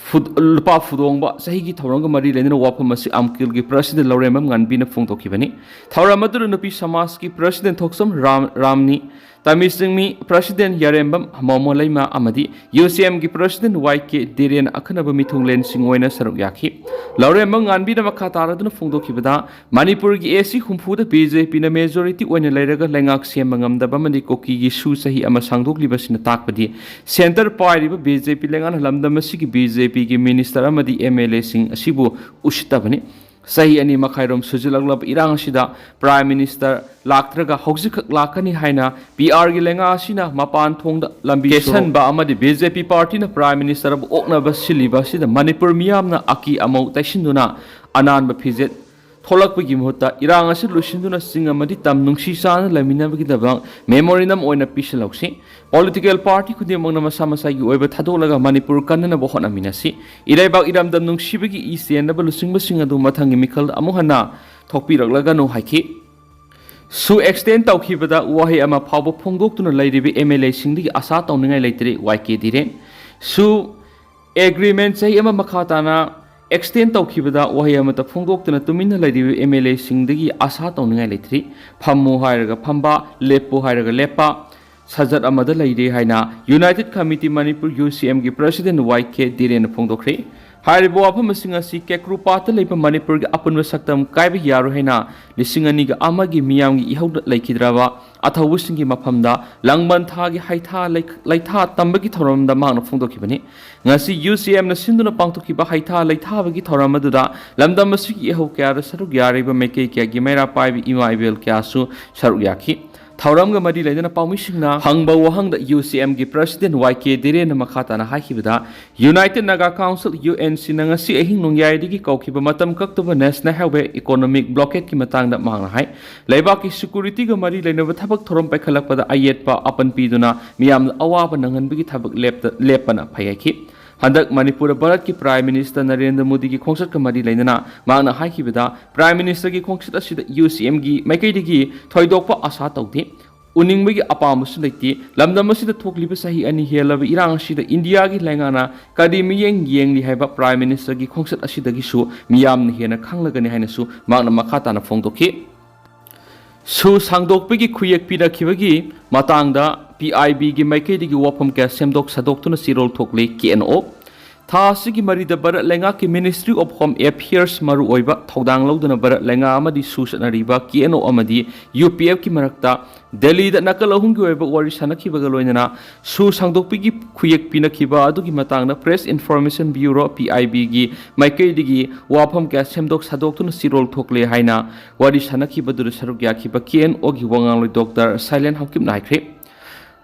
ꯐꯨ-, ꯂꯨꯄꯥ ꯐꯨꯗꯣꯡꯕ ꯆꯍꯤꯒꯤ ꯊꯧꯔꯝꯒ ꯃꯔꯤ ꯂꯩꯅꯅ ꯋꯥꯐꯝ ꯑꯁꯤ ꯑꯝꯀꯤꯜꯒꯤ President ꯂꯧꯔꯦꯝꯕꯝ ꯉꯥꯟꯕꯤꯅ ꯐꯣꯡꯗꯣꯛꯈꯤꯕꯅꯤ꯫ ꯊꯧꯔꯝ ꯑꯗꯨꯗ ꯅꯨꯄꯤ ꯁꯃꯥꯖꯀꯤ President ꯊꯣꯛꯆꯝ ꯔꯥꯝ, ꯔꯥꯝꯅꯤ, ꯇꯥꯃꯤ ꯆꯤꯡꯃꯤ President ꯌꯥꯔꯦꯝꯕꯝ ꯃꯣꯃꯣꯂꯩꯃ ꯑꯃꯗꯤ UCMꯒꯤ President YK ꯙꯤꯔꯦꯟ ꯑꯈꯟꯅꯕ ꯃꯤꯊꯨꯡꯂꯦꯟꯁꯤꯡ ꯑꯣꯏꯅ ꯁꯔꯨꯛ ꯌꯥꯈꯤ꯫ ꯂꯧꯔꯦꯝꯕꯝ ꯉꯥꯟꯕꯤꯅ ꯃꯈꯥ ꯇꯥꯔꯗꯨꯅ ꯐꯣꯡꯗꯣꯛꯈꯤꯕꯗ, ꯃꯅꯤꯄꯨꯔꯒꯤ AC ꯍꯨꯝꯐꯨꯗ BJPꯅ majority ꯑꯣꯏꯅ ꯂꯩꯔꯒ ꯂꯩꯉꯥꯛ ꯁꯦꯝꯕ ꯉꯝꯗꯕ ꯑꯃꯗꯤ ꯀꯨꯀꯤꯒꯤ ꯁꯨ ꯆꯍꯤ ꯑꯃ ꯁꯥꯡꯗꯣꯛꯂꯤꯕꯁꯤꯅ ꯇꯥꯛꯄꯗꯤ centre ꯄꯥꯏꯔꯤꯕ BJP ꯂꯩꯉꯥꯛꯅ ꯂꯝꯗꯝ ꯑꯁꯤꯒꯤ BJPꯒꯤ minister ꯑꯃꯗꯤ MLAꯁꯤꯡ ꯑꯁꯤꯕꯨ ꯎꯁꯤꯠꯇꯕꯅꯤ꯫ ꯆꯍꯤ ꯑꯅꯤ ꯃꯈꯥꯏꯔꯣꯝ ꯁꯨꯖꯤꯜꯂꯛꯂꯕ ꯏꯔꯥꯡ ꯑꯁꯤꯗ Prime Minister ꯂꯥꯛꯇ꯭ꯔꯒ ꯍꯧꯖꯤꯛꯈꯛ ꯂꯥꯛꯀꯅꯤ ꯍꯥꯏꯅ PRꯒꯤ ꯂꯩꯉꯥꯛ ꯑꯁꯤꯅ ꯃꯄꯥꯟ ꯊꯣꯡꯗ ꯂꯝꯕꯤ ꯁꯣꯔꯣꯛ ꯀꯦꯁꯟꯕ ꯑꯃꯗꯤ BJP partyꯅ Prime Ministerꯕꯨ ꯑꯣꯛꯅꯕ ꯁꯤꯜꯂꯤꯕ ꯑꯁꯤꯗ ꯃꯅꯤꯄꯨꯔ ꯃꯤꯌꯥꯝꯅ ꯑꯀꯤ ꯑꯃꯧ ꯇꯩꯁꯤꯟꯗꯨꯅ ꯑꯅꯥꯟꯕ ꯐꯤꯖꯦꯠ ꯊꯣꯛꯂꯛꯄꯒꯤ ꯃꯍꯨꯠꯇ ꯏꯔꯥꯡ ꯑꯁꯤ ꯂꯣꯏꯁꯤꯟꯗꯨꯅ ꯆꯤꯡ ꯑꯃꯗꯤ ꯇꯝ ꯅꯨꯡꯁꯤ ꯆꯥꯟꯅꯅ ꯂꯩꯃꯤꯟꯅꯕꯒꯤꯗꯃꯛ memorandum ꯑꯣꯏꯅ ꯄꯤꯁꯤꯜꯍꯧꯁꯤ꯫ Political party ꯈꯨꯗꯤꯡꯃꯛꯅ ꯃꯁꯥ ꯃꯁꯥꯒꯤ ꯑꯣꯏꯕ ꯊꯥꯗꯣꯛꯂꯒ ꯃꯅꯤꯄꯨꯔ ꯀꯟꯅꯅꯕ ꯍꯣꯠꯅꯃꯤꯟꯅꯁꯤ꯫ ꯏꯔꯩꯕꯥꯛ ꯏꯔꯝꯗꯝ ꯅꯨꯡꯁꯤꯕꯒꯤ ꯏ ꯆꯦꯟꯅꯕ ꯂꯨꯆꯤꯡꯕꯁꯤꯡ ꯑꯗꯨ ꯃꯊꯪꯒꯤ ꯃꯤꯈꯜꯗ ꯑꯃꯨꯛ ꯍꯟꯅ ꯊꯣꯛꯄꯤꯔꯛꯂꯒꯅꯨ ꯍꯥꯏꯈꯤ꯫ ꯁꯨ extend ꯇꯧꯈꯤꯕꯗ ꯋꯥꯍꯩ ꯑꯃ ꯐꯥꯎꯕ ꯐꯣꯡꯗꯣꯛꯇꯨꯅ ꯂꯩꯔꯤꯕ MLA ꯁꯤꯡꯗꯒꯤ ꯑꯁꯥ ꯇꯧꯅꯤꯡꯉꯥꯏ ꯂꯩꯇ꯭ꯔꯦ, ꯋꯥꯏ ꯀꯦ ꯙꯤꯔꯦꯟ꯫ ꯁꯨ agreement ꯆꯍꯤ ꯑꯃ ꯃꯈꯥ ꯇꯥꯅ extend ꯇꯧꯈꯤꯕꯗ ꯋꯥꯍꯩ ꯑꯃꯠꯇ ꯐꯣꯡꯗꯣꯛꯇꯨꯅ ꯇꯨꯃꯤꯟꯅ ꯂꯩꯔꯤꯕ MLA ꯁꯤꯡꯗꯒꯤ ꯑꯁꯥ ꯇꯧꯅꯤꯡꯉꯥꯏ ꯂꯩꯇ꯭ꯔꯤ꯫ ꯐꯝꯃꯨ ꯍꯥꯏꯔꯒ ꯐꯝꯕ, ꯂꯦꯞꯄꯨ ꯍꯥꯏꯔꯒ ꯂꯦꯞꯄ, ꯁꯖꯠ ꯑꯃꯗ ꯂꯩꯔꯦ ꯍꯥꯏꯅ United Committee Manipur, UCM ꯒꯤ President ꯋꯥꯏ ꯀꯦ ꯙꯤꯔꯦꯟꯅ ꯐꯣꯡꯗꯣꯛꯈ꯭ꯔꯦ꯫ ꯍꯥꯏꯔꯤꯕ ꯋꯥꯐꯝꯁꯤꯡ ꯑꯁꯤ ꯀꯦꯀ꯭ꯔꯨꯄꯥꯠꯇ ꯂꯩꯕ ꯃꯅꯤꯄꯨꯔꯒꯤ ꯑꯄꯨꯟꯕ ꯁꯛꯇꯝ ꯀꯥꯏꯕ ꯌꯥꯔꯣꯏ ꯍꯥꯏꯅ ꯂꯤꯁꯤꯡ ꯑꯅꯤꯒ ꯑꯃꯒꯤ ꯃꯤꯌꯥꯝꯒꯤ ꯏꯍꯧꯗ ꯂꯩꯈꯤꯗ꯭ꯔꯕ ꯑꯊꯧꯕꯁꯤꯡꯒꯤ ꯃꯐꯝꯗ ꯂꯥꯡꯕꯟ ꯊꯥꯒꯤ ꯍꯩꯊꯥ ꯂꯩ-, ꯂꯩꯊꯥ ꯇꯝꯕꯒꯤ ꯊꯧꯔꯝꯗ ꯃꯍꯥꯛꯅ ꯐꯣꯡꯗꯣꯛꯈꯤꯕꯅꯤ꯫ ꯉꯁꯤ UCM ꯅ ꯁꯤꯟꯗꯨꯅ ꯄꯥꯡꯊꯣꯛꯈꯤꯕ ꯍꯩꯊꯥ ꯂꯩꯊꯥꯕꯒꯤ ꯊꯧꯔꯝ ꯑꯗꯨꯗ ꯂꯝꯗꯝ ꯑꯁꯤꯒꯤ ꯏꯍꯧ ꯀꯌꯥꯗ ꯁꯔꯨꯛ ꯌꯥꯔꯤꯕ ꯃꯥꯏꯀꯩ ꯀꯌꯥꯒꯤ ꯃꯩꯔꯥ ꯄꯥꯏꯕ ꯏꯃꯥ ꯏꯕꯦꯜ ꯀꯌꯥꯁꯨ ꯁꯔꯨꯛ ꯌꯥꯈꯤ꯫ ꯊꯧꯔꯝꯒ ꯃꯔꯤ ꯂꯩꯅꯅ ꯄꯥꯎꯃꯤꯁꯤꯡꯅ ꯍꯪꯕ ꯋꯥꯍꯪꯗ UCM ꯒꯤ President ꯋꯥꯏ ꯀꯦ ꯙꯤꯔꯦꯟꯅ ꯃꯈꯥ ꯇꯥꯅ ꯍꯥꯏꯈꯤꯕꯗ, United Naga Council, UNC ꯅ ꯉꯁꯤ ꯑꯍꯤꯡ ꯅꯣꯡꯌꯥꯏꯗꯒꯤ ꯀꯧꯈꯤꯕ ꯃꯇꯝ ꯀꯛꯇꯕ National Highway Economic Blockade ꯀꯤ ꯃꯇꯥꯡꯗ ꯃꯍꯥꯛꯅ ꯍꯥꯏ, ꯂꯩꯕꯥꯛꯀꯤ security ꯒ ꯃꯔꯤ ꯂꯩꯅꯕ ꯊꯕꯛ ꯊꯧꯔꯝ ꯄꯥꯏꯈꯠꯂꯛꯄꯗ ꯑꯌꯦꯠꯄ ꯑꯄꯟ ꯄꯤꯗꯨꯅ ꯃꯤꯌꯥꯝꯗ ꯑꯋꯥꯕ ꯅꯪꯍꯟꯕꯒꯤ ꯊꯕꯛ ꯂꯦꯞꯇ-, ꯂꯦꯞꯄꯅ ꯐꯩ ꯍꯥꯏꯈꯤ꯫ ꯍꯟꯗꯛ ꯃꯅꯤꯄꯨꯔꯗ ꯚꯥꯔꯠꯀꯤ Prime Minister ꯅꯔꯦꯟꯗ꯭ꯔ ꯃꯣꯗꯤꯒꯤ ꯈꯣꯡꯆꯠꯀ ꯃꯔꯤ ꯂꯩꯅꯅ ꯃꯍꯥꯛꯅ ꯍꯥꯏꯈꯤꯕꯗ, Prime Minister ꯒꯤ ꯈꯣꯡꯆꯠ ꯑꯁꯤꯗ UCM ꯒꯤ ꯃꯥꯏꯀꯩꯗꯒꯤ ꯊꯣꯏꯗꯣꯛꯄ ꯑꯁꯥ ꯇꯧꯗꯦ, ꯎꯅꯤꯡꯕꯒꯤ ꯑꯄꯥꯝꯕꯁꯨ ꯂꯩꯇꯦ꯫ ꯂꯝꯗꯝ ꯑꯁꯤꯗ ꯊꯣꯛꯂꯤꯕ ꯆꯍꯤ ꯑꯅꯤ ꯍꯦꯜꯂꯕ ꯏꯔꯥꯡ ꯑꯁꯤꯗ ꯏꯟꯗꯤꯌꯥꯒꯤ ꯂꯩꯉꯥꯛꯅ ꯀꯔꯤ ꯃꯤꯠꯌꯦꯡ ꯌꯦꯡꯂꯤ ꯍꯥꯏꯕ Prime Minister ꯒꯤ ꯈꯣꯡꯆꯠ ꯑꯁꯤꯗꯒꯤꯁꯨ ꯃꯤꯌꯥꯝꯅ ꯍꯦꯟꯅ ꯈꯪꯂꯒꯅꯤ ꯍꯥꯏꯅꯁꯨ ꯃꯍꯥꯛꯅ ꯃꯈꯥ ꯇꯥꯅ ꯐꯣꯡꯗꯣꯛꯈꯤ꯫ ꯁꯨ ꯁꯥꯡꯗꯣꯛꯄꯒꯤ ꯈꯨꯌꯦꯛ ꯄꯤꯔꯛꯈꯤꯕꯒꯤ ꯃꯇꯥꯡꯗ PIB ꯒꯤ ꯃꯥꯏꯀꯩꯗꯒꯤ ꯋꯥꯐꯝ ꯀꯌꯥ ꯁꯦꯝꯗꯣꯛ ꯁꯥꯗꯣꯛꯇꯨꯅ ꯆꯦꯔꯣꯜ ꯊꯣꯛꯂꯤ, KNO꯫ ꯊꯥ ꯑꯁꯤꯒꯤ ꯃꯔꯤꯗ ꯚꯥꯔꯠ ꯂꯩꯉꯥꯛꯀꯤ Ministry of Home Affairs ꯃꯔꯨꯑꯣꯏꯕ ꯊꯧꯗꯥꯡ ꯂꯧꯗꯨꯅ ꯚꯥꯔꯠ ꯂꯩꯉꯥꯛ ꯑꯃꯗꯤ ꯁꯨ ꯆꯠꯅꯔꯤꯕ KNO ꯑꯃꯗꯤ UPF ꯀꯤ ꯃꯔꯛꯇ ꯗꯦꯜꯂꯤꯗ ꯅꯥꯀꯜ ꯑꯍꯨꯝꯒꯤ ꯑꯣꯏꯕ ꯋꯥꯔꯤ ꯁꯥꯟꯅꯈꯤꯕꯒ ꯂꯣꯏꯅꯅ ꯁꯨ ꯁꯥꯡꯗꯣꯛꯄꯒꯤ ꯈꯨꯌꯦꯛ ꯄꯤꯅꯈꯤꯕ ꯑꯗꯨꯒꯤ ꯃꯇꯥꯡꯗ Press Information Bureau, PIB ꯒꯤ ꯃꯥꯏꯀꯩꯗꯒꯤ ꯋꯥꯐꯝ ꯀꯌꯥ ꯁꯦꯝꯗꯣꯛ ꯁꯥꯗꯣꯛꯇꯨꯅ ꯆꯦꯔꯣꯜ ꯊꯣꯛꯂꯦ ꯍꯥꯏꯅ ꯋꯥꯔꯤ ꯁꯥꯟꯅꯈꯤꯕꯗꯨꯗ ꯁꯔꯨꯛ ꯌꯥꯈꯤꯕ KNO ꯒꯤ ꯋꯥ ꯉꯥꯡꯂꯣꯏ Doctor ꯁꯥꯏꯂꯦꯟ ꯍꯥꯎꯀꯤꯞꯅ ꯍꯥꯏꯈ꯭ꯔꯦ꯫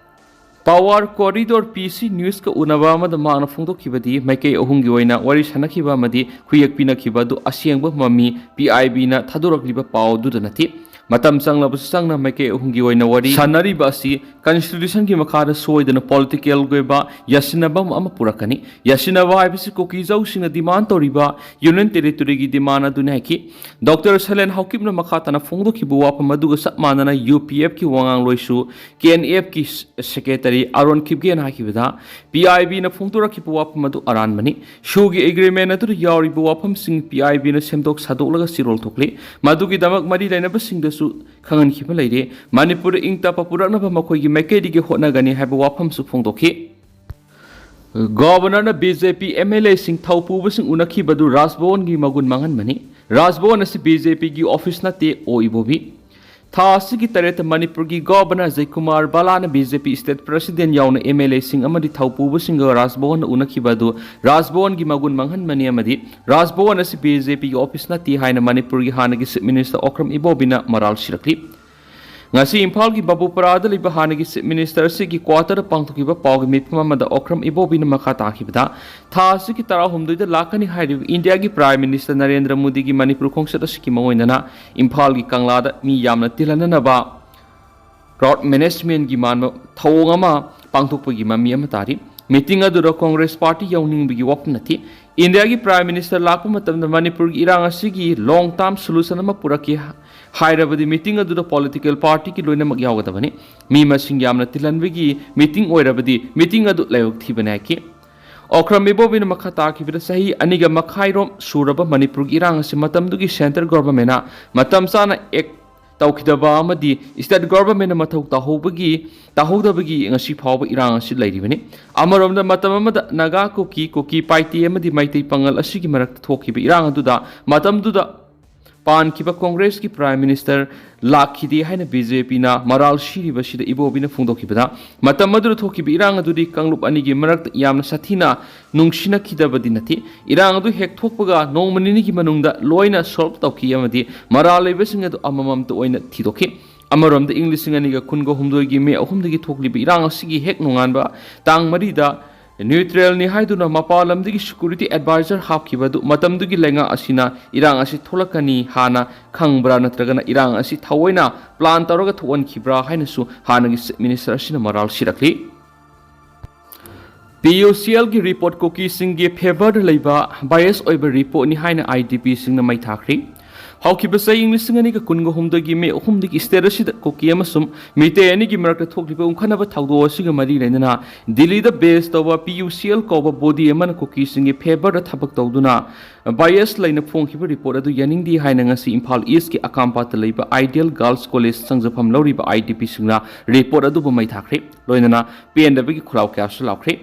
Power Corridor P C News-ꯀ ꯎꯅꯕ ꯑꯃꯗ ꯃꯍꯥꯛꯅ ꯐꯣꯡꯗꯣꯛꯈꯤꯕꯗꯤ, ꯃꯥꯏꯀꯩ ꯑꯍꯨꯝꯒꯤ ꯑꯣꯏꯅ ꯋꯥꯔꯤ ꯁꯥꯟꯅꯈꯤꯕ ꯑꯃꯗꯤ ꯈꯨꯌꯦꯛ ꯄꯤꯅꯈꯤꯕ ꯑꯗꯨ ꯑꯁꯦꯡꯕ ꯃꯃꯤ P I B-ꯅ ꯊꯥꯗꯣꯔꯛꯂꯤꯕ ꯄꯥꯎ ꯑꯗꯨꯗ ꯅꯠꯇꯦ꯫ ꯃꯇꯝ ꯆꯪꯂꯕꯁꯨ ꯆꯪꯅ ꯃꯥꯏꯀꯩ ꯑꯍꯨꯝꯒꯤ ꯑꯣꯏꯅ ꯋꯥꯔꯤ ꯁꯥꯟꯅꯔꯤꯕ ꯑꯁꯤ Constitution-ꯒꯤ ꯃꯈꯥꯗ ꯁꯣꯏꯗꯅ political-ꯒꯤ ꯑꯣꯏꯕ ꯌꯥꯁꯤꯟꯅꯕ ꯑꯃ ꯄꯨꯔꯛꯀꯅꯤ꯫ ꯌꯥꯁꯤꯟꯅꯕ ꯍꯥꯏꯕꯁꯤ ꯀꯨꯀꯤ-ꯖꯧꯁꯤꯡꯅ demand ꯇꯧꯔꯤꯕ Union Territory-ꯒꯤ demand ꯑꯗꯨꯅꯤ ꯍꯥꯏꯈꯤ꯫ ꯗꯣꯛꯇꯔ ꯁꯂꯦꯟ ꯍꯥꯎꯀꯤꯞꯅ ꯃꯈꯥ ꯇꯥꯅ ꯐꯣꯡꯗꯣꯛꯈꯤꯕ ꯋꯥꯐꯝ ꯑꯗꯨꯒ ꯆꯞ ꯃꯥꯟꯅꯅ U P F-ꯀꯤ ꯋꯥꯉꯥꯡꯂꯣꯏꯁꯨ K N F-ꯀꯤ Secretary Aaron ꯈꯤꯞꯒꯦꯅ ꯍꯥꯏꯈꯤꯕꯗ, P I B-ꯅ ꯐꯣꯡꯗꯣꯔꯛꯈꯤꯕ ꯋꯥꯐꯝ ꯑꯗꯨ ꯑꯔꯥꯟꯕꯅꯤ꯫ ꯁꯨꯒꯤ agreement ꯑꯗꯨꯗ ꯌꯥꯎꯔꯤꯕ ꯋꯥꯐꯝꯁꯤꯡ P I B-ꯅ ꯁꯦꯝꯗꯣꯛ ꯁꯥꯗꯣꯛꯂꯒ ꯆꯤꯔꯣꯜ ꯊꯣꯛꯂꯤ꯫ ꯃꯗꯨꯒꯤꯗꯃꯛ ꯃꯔꯤ ꯂꯩꯅꯕꯁꯤꯡꯗꯁꯨ ꯈꯪꯍꯟꯈꯤꯕ ꯂꯩꯔꯦ꯫ ꯃꯅꯤꯄꯨꯔꯗ ꯏꯪ ꯇꯞꯄ ꯄꯨꯔꯛꯅꯕ ꯃꯈꯣꯏꯒꯤ ꯃꯥꯏꯀꯩꯗꯒꯤ ꯍꯣꯠꯅꯒꯅꯤ ꯍꯥꯏꯕ ꯋꯥꯐꯝꯁꯨ ꯐꯣꯡꯗꯣꯛꯈꯤ꯫ ꯒꯣꯚꯔꯅꯔꯅ B J P M L A-ꯁꯤꯡ ꯊꯧ ꯄꯨꯕꯁꯤꯡ ꯎꯅꯈꯤꯕꯗꯨ ꯔꯥꯖꯚꯋꯟꯒꯤ ꯃꯒꯨꯟ ꯃꯥꯡꯍꯟꯕꯅꯤ꯫ ꯔꯥꯖꯚꯋꯟ ꯑꯁꯤ BJ P-ꯒꯤ office ꯅꯠꯇꯦ, ꯑꯣ ꯏꯕꯣꯕꯤ꯫ ꯊꯥ ꯑꯁꯤꯒꯤ ꯇꯔꯦꯠꯇ ꯃꯅꯤꯄꯨꯔꯒꯤ governor ꯖꯌꯀꯨꯃꯥꯔ ꯕꯥꯂꯥꯅ B J P state president ꯌꯥꯎꯅ M L A-ꯁꯤꯡ ꯑꯃꯗꯤ ꯊꯧ ꯄꯨꯕꯁꯤꯡꯒ ꯔꯥꯖꯚꯋꯟꯗ ꯎꯅꯈꯤꯕ ꯑꯗꯨ ꯔꯥꯖꯚꯋꯟꯒꯤ ꯃꯒꯨꯟ ꯃꯥꯡꯍꯟꯕꯅꯤ ꯑꯃꯗꯤ ꯔꯥꯖꯚꯋꯟ ꯑꯁꯤ B J P-ꯒꯤ office ꯅꯠꯇꯦ ꯍꯥꯏꯅ ꯃꯅꯤꯄꯨꯔꯒꯤ ꯍꯥꯟꯅꯒꯤ Chief Minister ꯑꯣꯀ꯭ꯔꯝ ꯏꯕꯣꯕꯤꯅ ꯃꯔꯥꯜ ꯁꯤꯔꯛꯂꯤ꯫ ꯉꯁꯤ ꯏꯝꯐꯥꯜꯒꯤ ꯕꯥꯕꯨꯄꯥꯔꯥꯗ ꯂꯩꯕ ꯍꯥꯟꯅꯒꯤ Chief Minister ꯑꯁꯤꯒꯤ quarter ꯄꯥꯡꯊꯣꯛꯈꯤꯕ ꯄꯥꯎꯒꯤ ꯃꯤꯐꯝ ꯑꯃꯗ ꯑꯣꯀ꯭ꯔꯝ ꯏꯕꯣꯕꯤꯅ ꯃꯈꯥ ꯇꯥꯈꯤꯕꯗ, ꯊꯥ ꯑꯁꯤꯒꯤ ꯇꯔꯥꯍꯨꯝꯗꯣꯏꯗ ꯂꯥꯛꯀꯅꯤ ꯍꯥꯏꯔꯤꯕ ꯏꯟꯗꯤꯌꯥꯒꯤ Prime Minister ꯅꯔꯦꯟꯗ꯭ꯔ ꯃꯣꯗꯤꯒꯤ ꯃꯅꯤꯄꯨꯔ ꯈꯣꯡꯆꯠ ꯑꯁꯤꯒꯤ ꯃꯑꯣꯡꯗꯅ ꯏꯝꯐꯥꯜꯒꯤ ꯀꯪꯂꯥꯗ ꯃꯤ ꯌꯥꯝꯅ ꯇꯤꯜꯍꯟꯅꯅꯕ crowd management-ꯀꯤ ꯃꯥꯟꯕ ꯊꯧꯑꯣꯡ ꯑꯃ ꯄꯥꯡꯊꯣꯛꯄꯒꯤ ꯃꯃꯤ ꯑꯃ ꯇꯥꯔꯤ꯫ Meeting ꯑꯗꯨꯗ Congress party ꯌꯥꯎꯅꯤꯡꯕꯒꯤ ꯋꯥꯐꯝ ꯅꯠꯇꯦ꯫ ꯏꯟꯗꯤꯌꯥꯒꯤ Prime Minister ꯂꯥꯛꯄ ꯃꯇꯝꯗ ꯃꯅꯤꯄꯨꯔꯒꯤ ꯏꯔꯥꯡ ꯑꯁꯤꯒꯤ long term solution ꯑꯃ ꯄꯨꯔꯛꯀꯦ ꯍꯥꯏꯔꯕꯗꯤ meeting ꯑꯗꯨꯗ political party-ꯒꯤ ꯂꯣꯏꯅꯃꯛ ꯌꯥꯎꯒꯗꯕꯅꯤ꯫ ꯃꯤ ꯃꯁꯤꯡ ꯌꯥꯝꯅ ꯇꯤꯜꯍꯟꯕꯒꯤ meeting ꯑꯣꯏꯔꯕꯗꯤ meeting ꯑꯗꯨ ꯂꯥꯏꯕꯛ ꯊꯤꯕꯅꯤ ꯍꯥꯏꯈꯤ꯫ ꯑꯣꯀ꯭ꯔꯝ ꯏꯕꯣꯕꯤꯅ ꯃꯈꯥ ꯇꯥꯈꯤꯕꯗ, ꯆꯍꯤ ꯑꯅꯤꯒ ꯃꯈꯥꯏꯔꯣꯝ ꯁꯨꯔꯕ ꯃꯅꯤꯄꯨꯔꯒꯤ ꯏꯔꯥꯡ ꯑꯁꯤ ꯃꯇꯝꯗꯨꯒꯤ central government-ꯅ ꯃꯇꯝ ꯆꯥꯅ act ꯇꯧꯈꯤꯗꯕ ꯑꯃꯗꯤ state government-ꯅ ꯃꯊꯧ ꯇꯥꯍꯧꯕꯒꯤ, ꯇꯥꯍꯧꯗꯕꯒꯤ ꯉꯁꯤ ꯐꯥꯎꯕ ꯏꯔꯥꯡ ꯑꯁꯤ ꯂꯩꯔꯤꯕꯅꯤ꯫ ꯑꯃꯔꯣꯝꯗ, ꯃꯇꯝ ꯑꯃꯗ ꯅꯥꯒꯥ, ꯀꯨꯀꯤ, ꯀꯨꯀꯤ, ꯄꯥꯏꯇꯦ ꯑꯃꯗꯤ ꯃꯩꯇꯩ ꯄꯥꯉꯜ ꯑꯁꯤꯒꯤ ꯃꯔꯛꯇ ꯊꯣꯛꯈꯤꯕ ꯏꯔꯥꯡ ꯑꯗꯨꯗ ꯃꯇꯝꯗꯨꯗ ꯄꯥꯟꯈꯤꯕ Congress-ꯀꯤ Prime Minister ꯂꯥꯛꯈꯤꯗꯦ ꯍꯥꯏꯅ B J P-ꯅ ꯃꯔꯥꯜ ꯁꯤꯔꯤꯕꯁꯤꯗ ꯏꯕꯣꯕꯤꯅ ꯐꯣꯡꯗꯣꯛꯈꯤꯕꯗ, ꯃꯇꯝ ꯑꯗꯨꯗ ꯊꯣꯛꯈꯤꯕ ꯏꯔꯥꯡ ꯑꯗꯨꯗꯤ ꯀꯥꯡꯂꯨꯞ ꯑꯅꯤꯒꯤ ꯃꯔꯛꯇ ꯌꯥꯝꯅ ꯁꯥꯊꯤꯅ ꯅꯨꯡꯁꯤꯅꯈꯤꯗꯕꯗꯤ ꯅꯠꯇꯦ꯫ ꯏꯔꯥꯡ ꯑꯗꯨ ꯍꯦꯛ ꯊꯣꯛꯄꯒ ꯅꯣꯡꯃ ꯅꯤꯅꯤꯒꯤ ꯃꯅꯨꯡꯗ ꯂꯣꯏꯅ solve ꯇꯧꯈꯤ ꯑꯃꯗꯤ ꯃꯔꯥꯜ ꯂꯩꯕꯁꯤꯡ ꯑꯗꯨ ꯑꯃꯃꯝꯇ ꯑꯣꯏꯅ ꯊꯤꯗꯣꯛꯈꯤ꯫ ꯑꯃꯔꯣꯝꯗ, ꯏꯪ ꯂꯤꯁꯤꯡ ꯑꯅꯤꯒ ꯀꯨꯟꯒ ꯍꯨꯝꯗꯣꯏꯒꯤ ꯃꯦ ꯑꯍꯨꯝꯗꯒꯤ ꯊꯣꯛꯂꯤꯕ ꯏꯔꯥꯡ ꯑꯁꯤꯒꯤ ꯍꯦꯛ ꯅꯣꯡꯉꯥꯟꯕ ꯇꯥꯡ ꯃꯔꯤꯗ ꯅ꯭ꯌꯨꯇ꯭ꯔꯦꯜꯅꯤ ꯍꯥꯏꯗꯨꯅ ꯃꯄꯥꯟ ꯂꯝꯗꯒꯤ ꯁꯦꯀ꯭ꯌꯨꯔꯤꯇꯤ ꯑꯦꯗꯚꯥꯏꯖꯔ ꯍꯥꯞꯈꯤꯕ ꯑꯗꯨ ꯃꯇꯝꯗꯨꯒꯤ ꯂꯩꯉꯥꯛ ꯑꯁꯤꯅ ꯏꯔꯥꯡ ꯑꯁꯤ ꯊꯣꯛꯂꯛꯀꯅꯤ ꯍꯥꯟꯅ ꯈꯪꯕ꯭ꯔꯥ, ꯅꯠꯇ꯭ꯔꯒꯅ ꯏꯔꯥꯡ ꯑꯁꯤ ꯊꯑꯣꯏꯅ ꯄ꯭ꯂꯥꯟ ꯇꯧꯔꯒ ꯊꯣꯛꯍꯟꯈꯤꯕ꯭ꯔꯥ ꯍꯥꯏꯅꯁꯨ ꯍꯥꯟꯅꯒꯤ ꯆꯤꯐ ꯃꯤꯅꯤꯁꯇꯔ ꯑꯁꯤꯅ ꯃꯔꯥꯜ ꯁꯤꯔꯛꯂꯤ꯫ ꯄꯤ ꯌꯨ ꯁꯤ ꯑꯦꯜꯒꯤ ꯔꯤꯄꯣꯔꯠ ꯀꯨꯀꯤꯁꯤꯡꯒꯤ ꯐꯦꯚꯔꯗ ꯂꯩꯕ, ꯕꯥꯏꯁ ꯑꯣꯏꯕ ꯔꯤꯄꯣꯔꯠꯅꯤ ꯍꯥꯏꯅ ꯑꯥꯏ ꯗꯤ ꯄꯤꯁꯤꯡꯅ ꯃꯩ ꯊꯥꯈ꯭ꯔꯤ꯫ ꯍꯧꯈꯤꯕ ꯆꯍꯤ ꯏꯪ ꯂꯤꯁꯤꯡ ꯑꯅꯤꯒ ꯀꯨꯟꯒ ꯍꯨꯝꯗꯣꯏꯒꯤ ꯃꯦ ꯑꯍꯨꯝꯗꯒꯤ ꯁ꯭ꯇꯦꯠ ꯑꯁꯤꯗ ꯀꯨꯀꯤ ꯑꯃꯁꯨꯡ ꯃꯤꯇꯩ ꯑꯅꯤꯒꯤ ꯃꯔꯛꯇ ꯊꯣꯛꯂꯤꯕ ꯎꯪꯈꯠꯅꯕ ꯊꯧꯗꯣꯛ ꯑꯁꯤꯒ ꯃꯔꯤ ꯂꯩꯅꯅ ꯗꯤꯜꯂꯤꯗ ꯕꯦꯖ ꯇꯧꯕ ꯄꯤ ꯌꯨ ꯁꯤ ꯑꯦꯜ ꯀꯧꯕ ꯕꯣꯗꯤ ꯑꯃꯅ ꯀꯨꯀꯤꯁꯤꯡꯒꯤ ꯐꯦꯚꯔꯗ ꯊꯕꯛ ꯇꯧꯗꯨꯅ ꯕꯥꯏꯁ ꯂꯩꯅ ꯐꯣꯡꯈꯤꯕ ꯔꯤꯄꯣꯔꯠ ꯑꯗꯨ ꯌꯥꯅꯤꯡꯗꯦ ꯍꯥꯏꯅ ꯉꯁꯤ ꯏꯝꯐꯥꯜ ꯏꯁꯀꯤ ꯑꯀꯥꯝꯄꯥꯠꯇ ꯂꯩꯕ ꯑꯥꯏꯗꯤꯌꯦꯜ ꯒꯥꯔꯜꯁ ꯀꯣꯂꯦꯖ ꯆꯪꯖꯐꯝ ꯂꯧꯔꯤꯕ ꯑꯥꯏ ꯗꯤ ꯄꯤꯁꯤꯡꯅ ꯔꯤꯄꯣꯔꯠ ꯑꯗꯨꯕꯨ ꯃꯩ ꯊꯥꯈ꯭ꯔꯦ꯫ ꯂꯣꯏꯅꯅ ꯄꯦꯟꯗꯕꯒꯤ ꯈꯨꯜꯂꯥꯎ ꯀꯌꯥꯁꯨ ꯂꯥꯎꯈ꯭ꯔꯦ꯫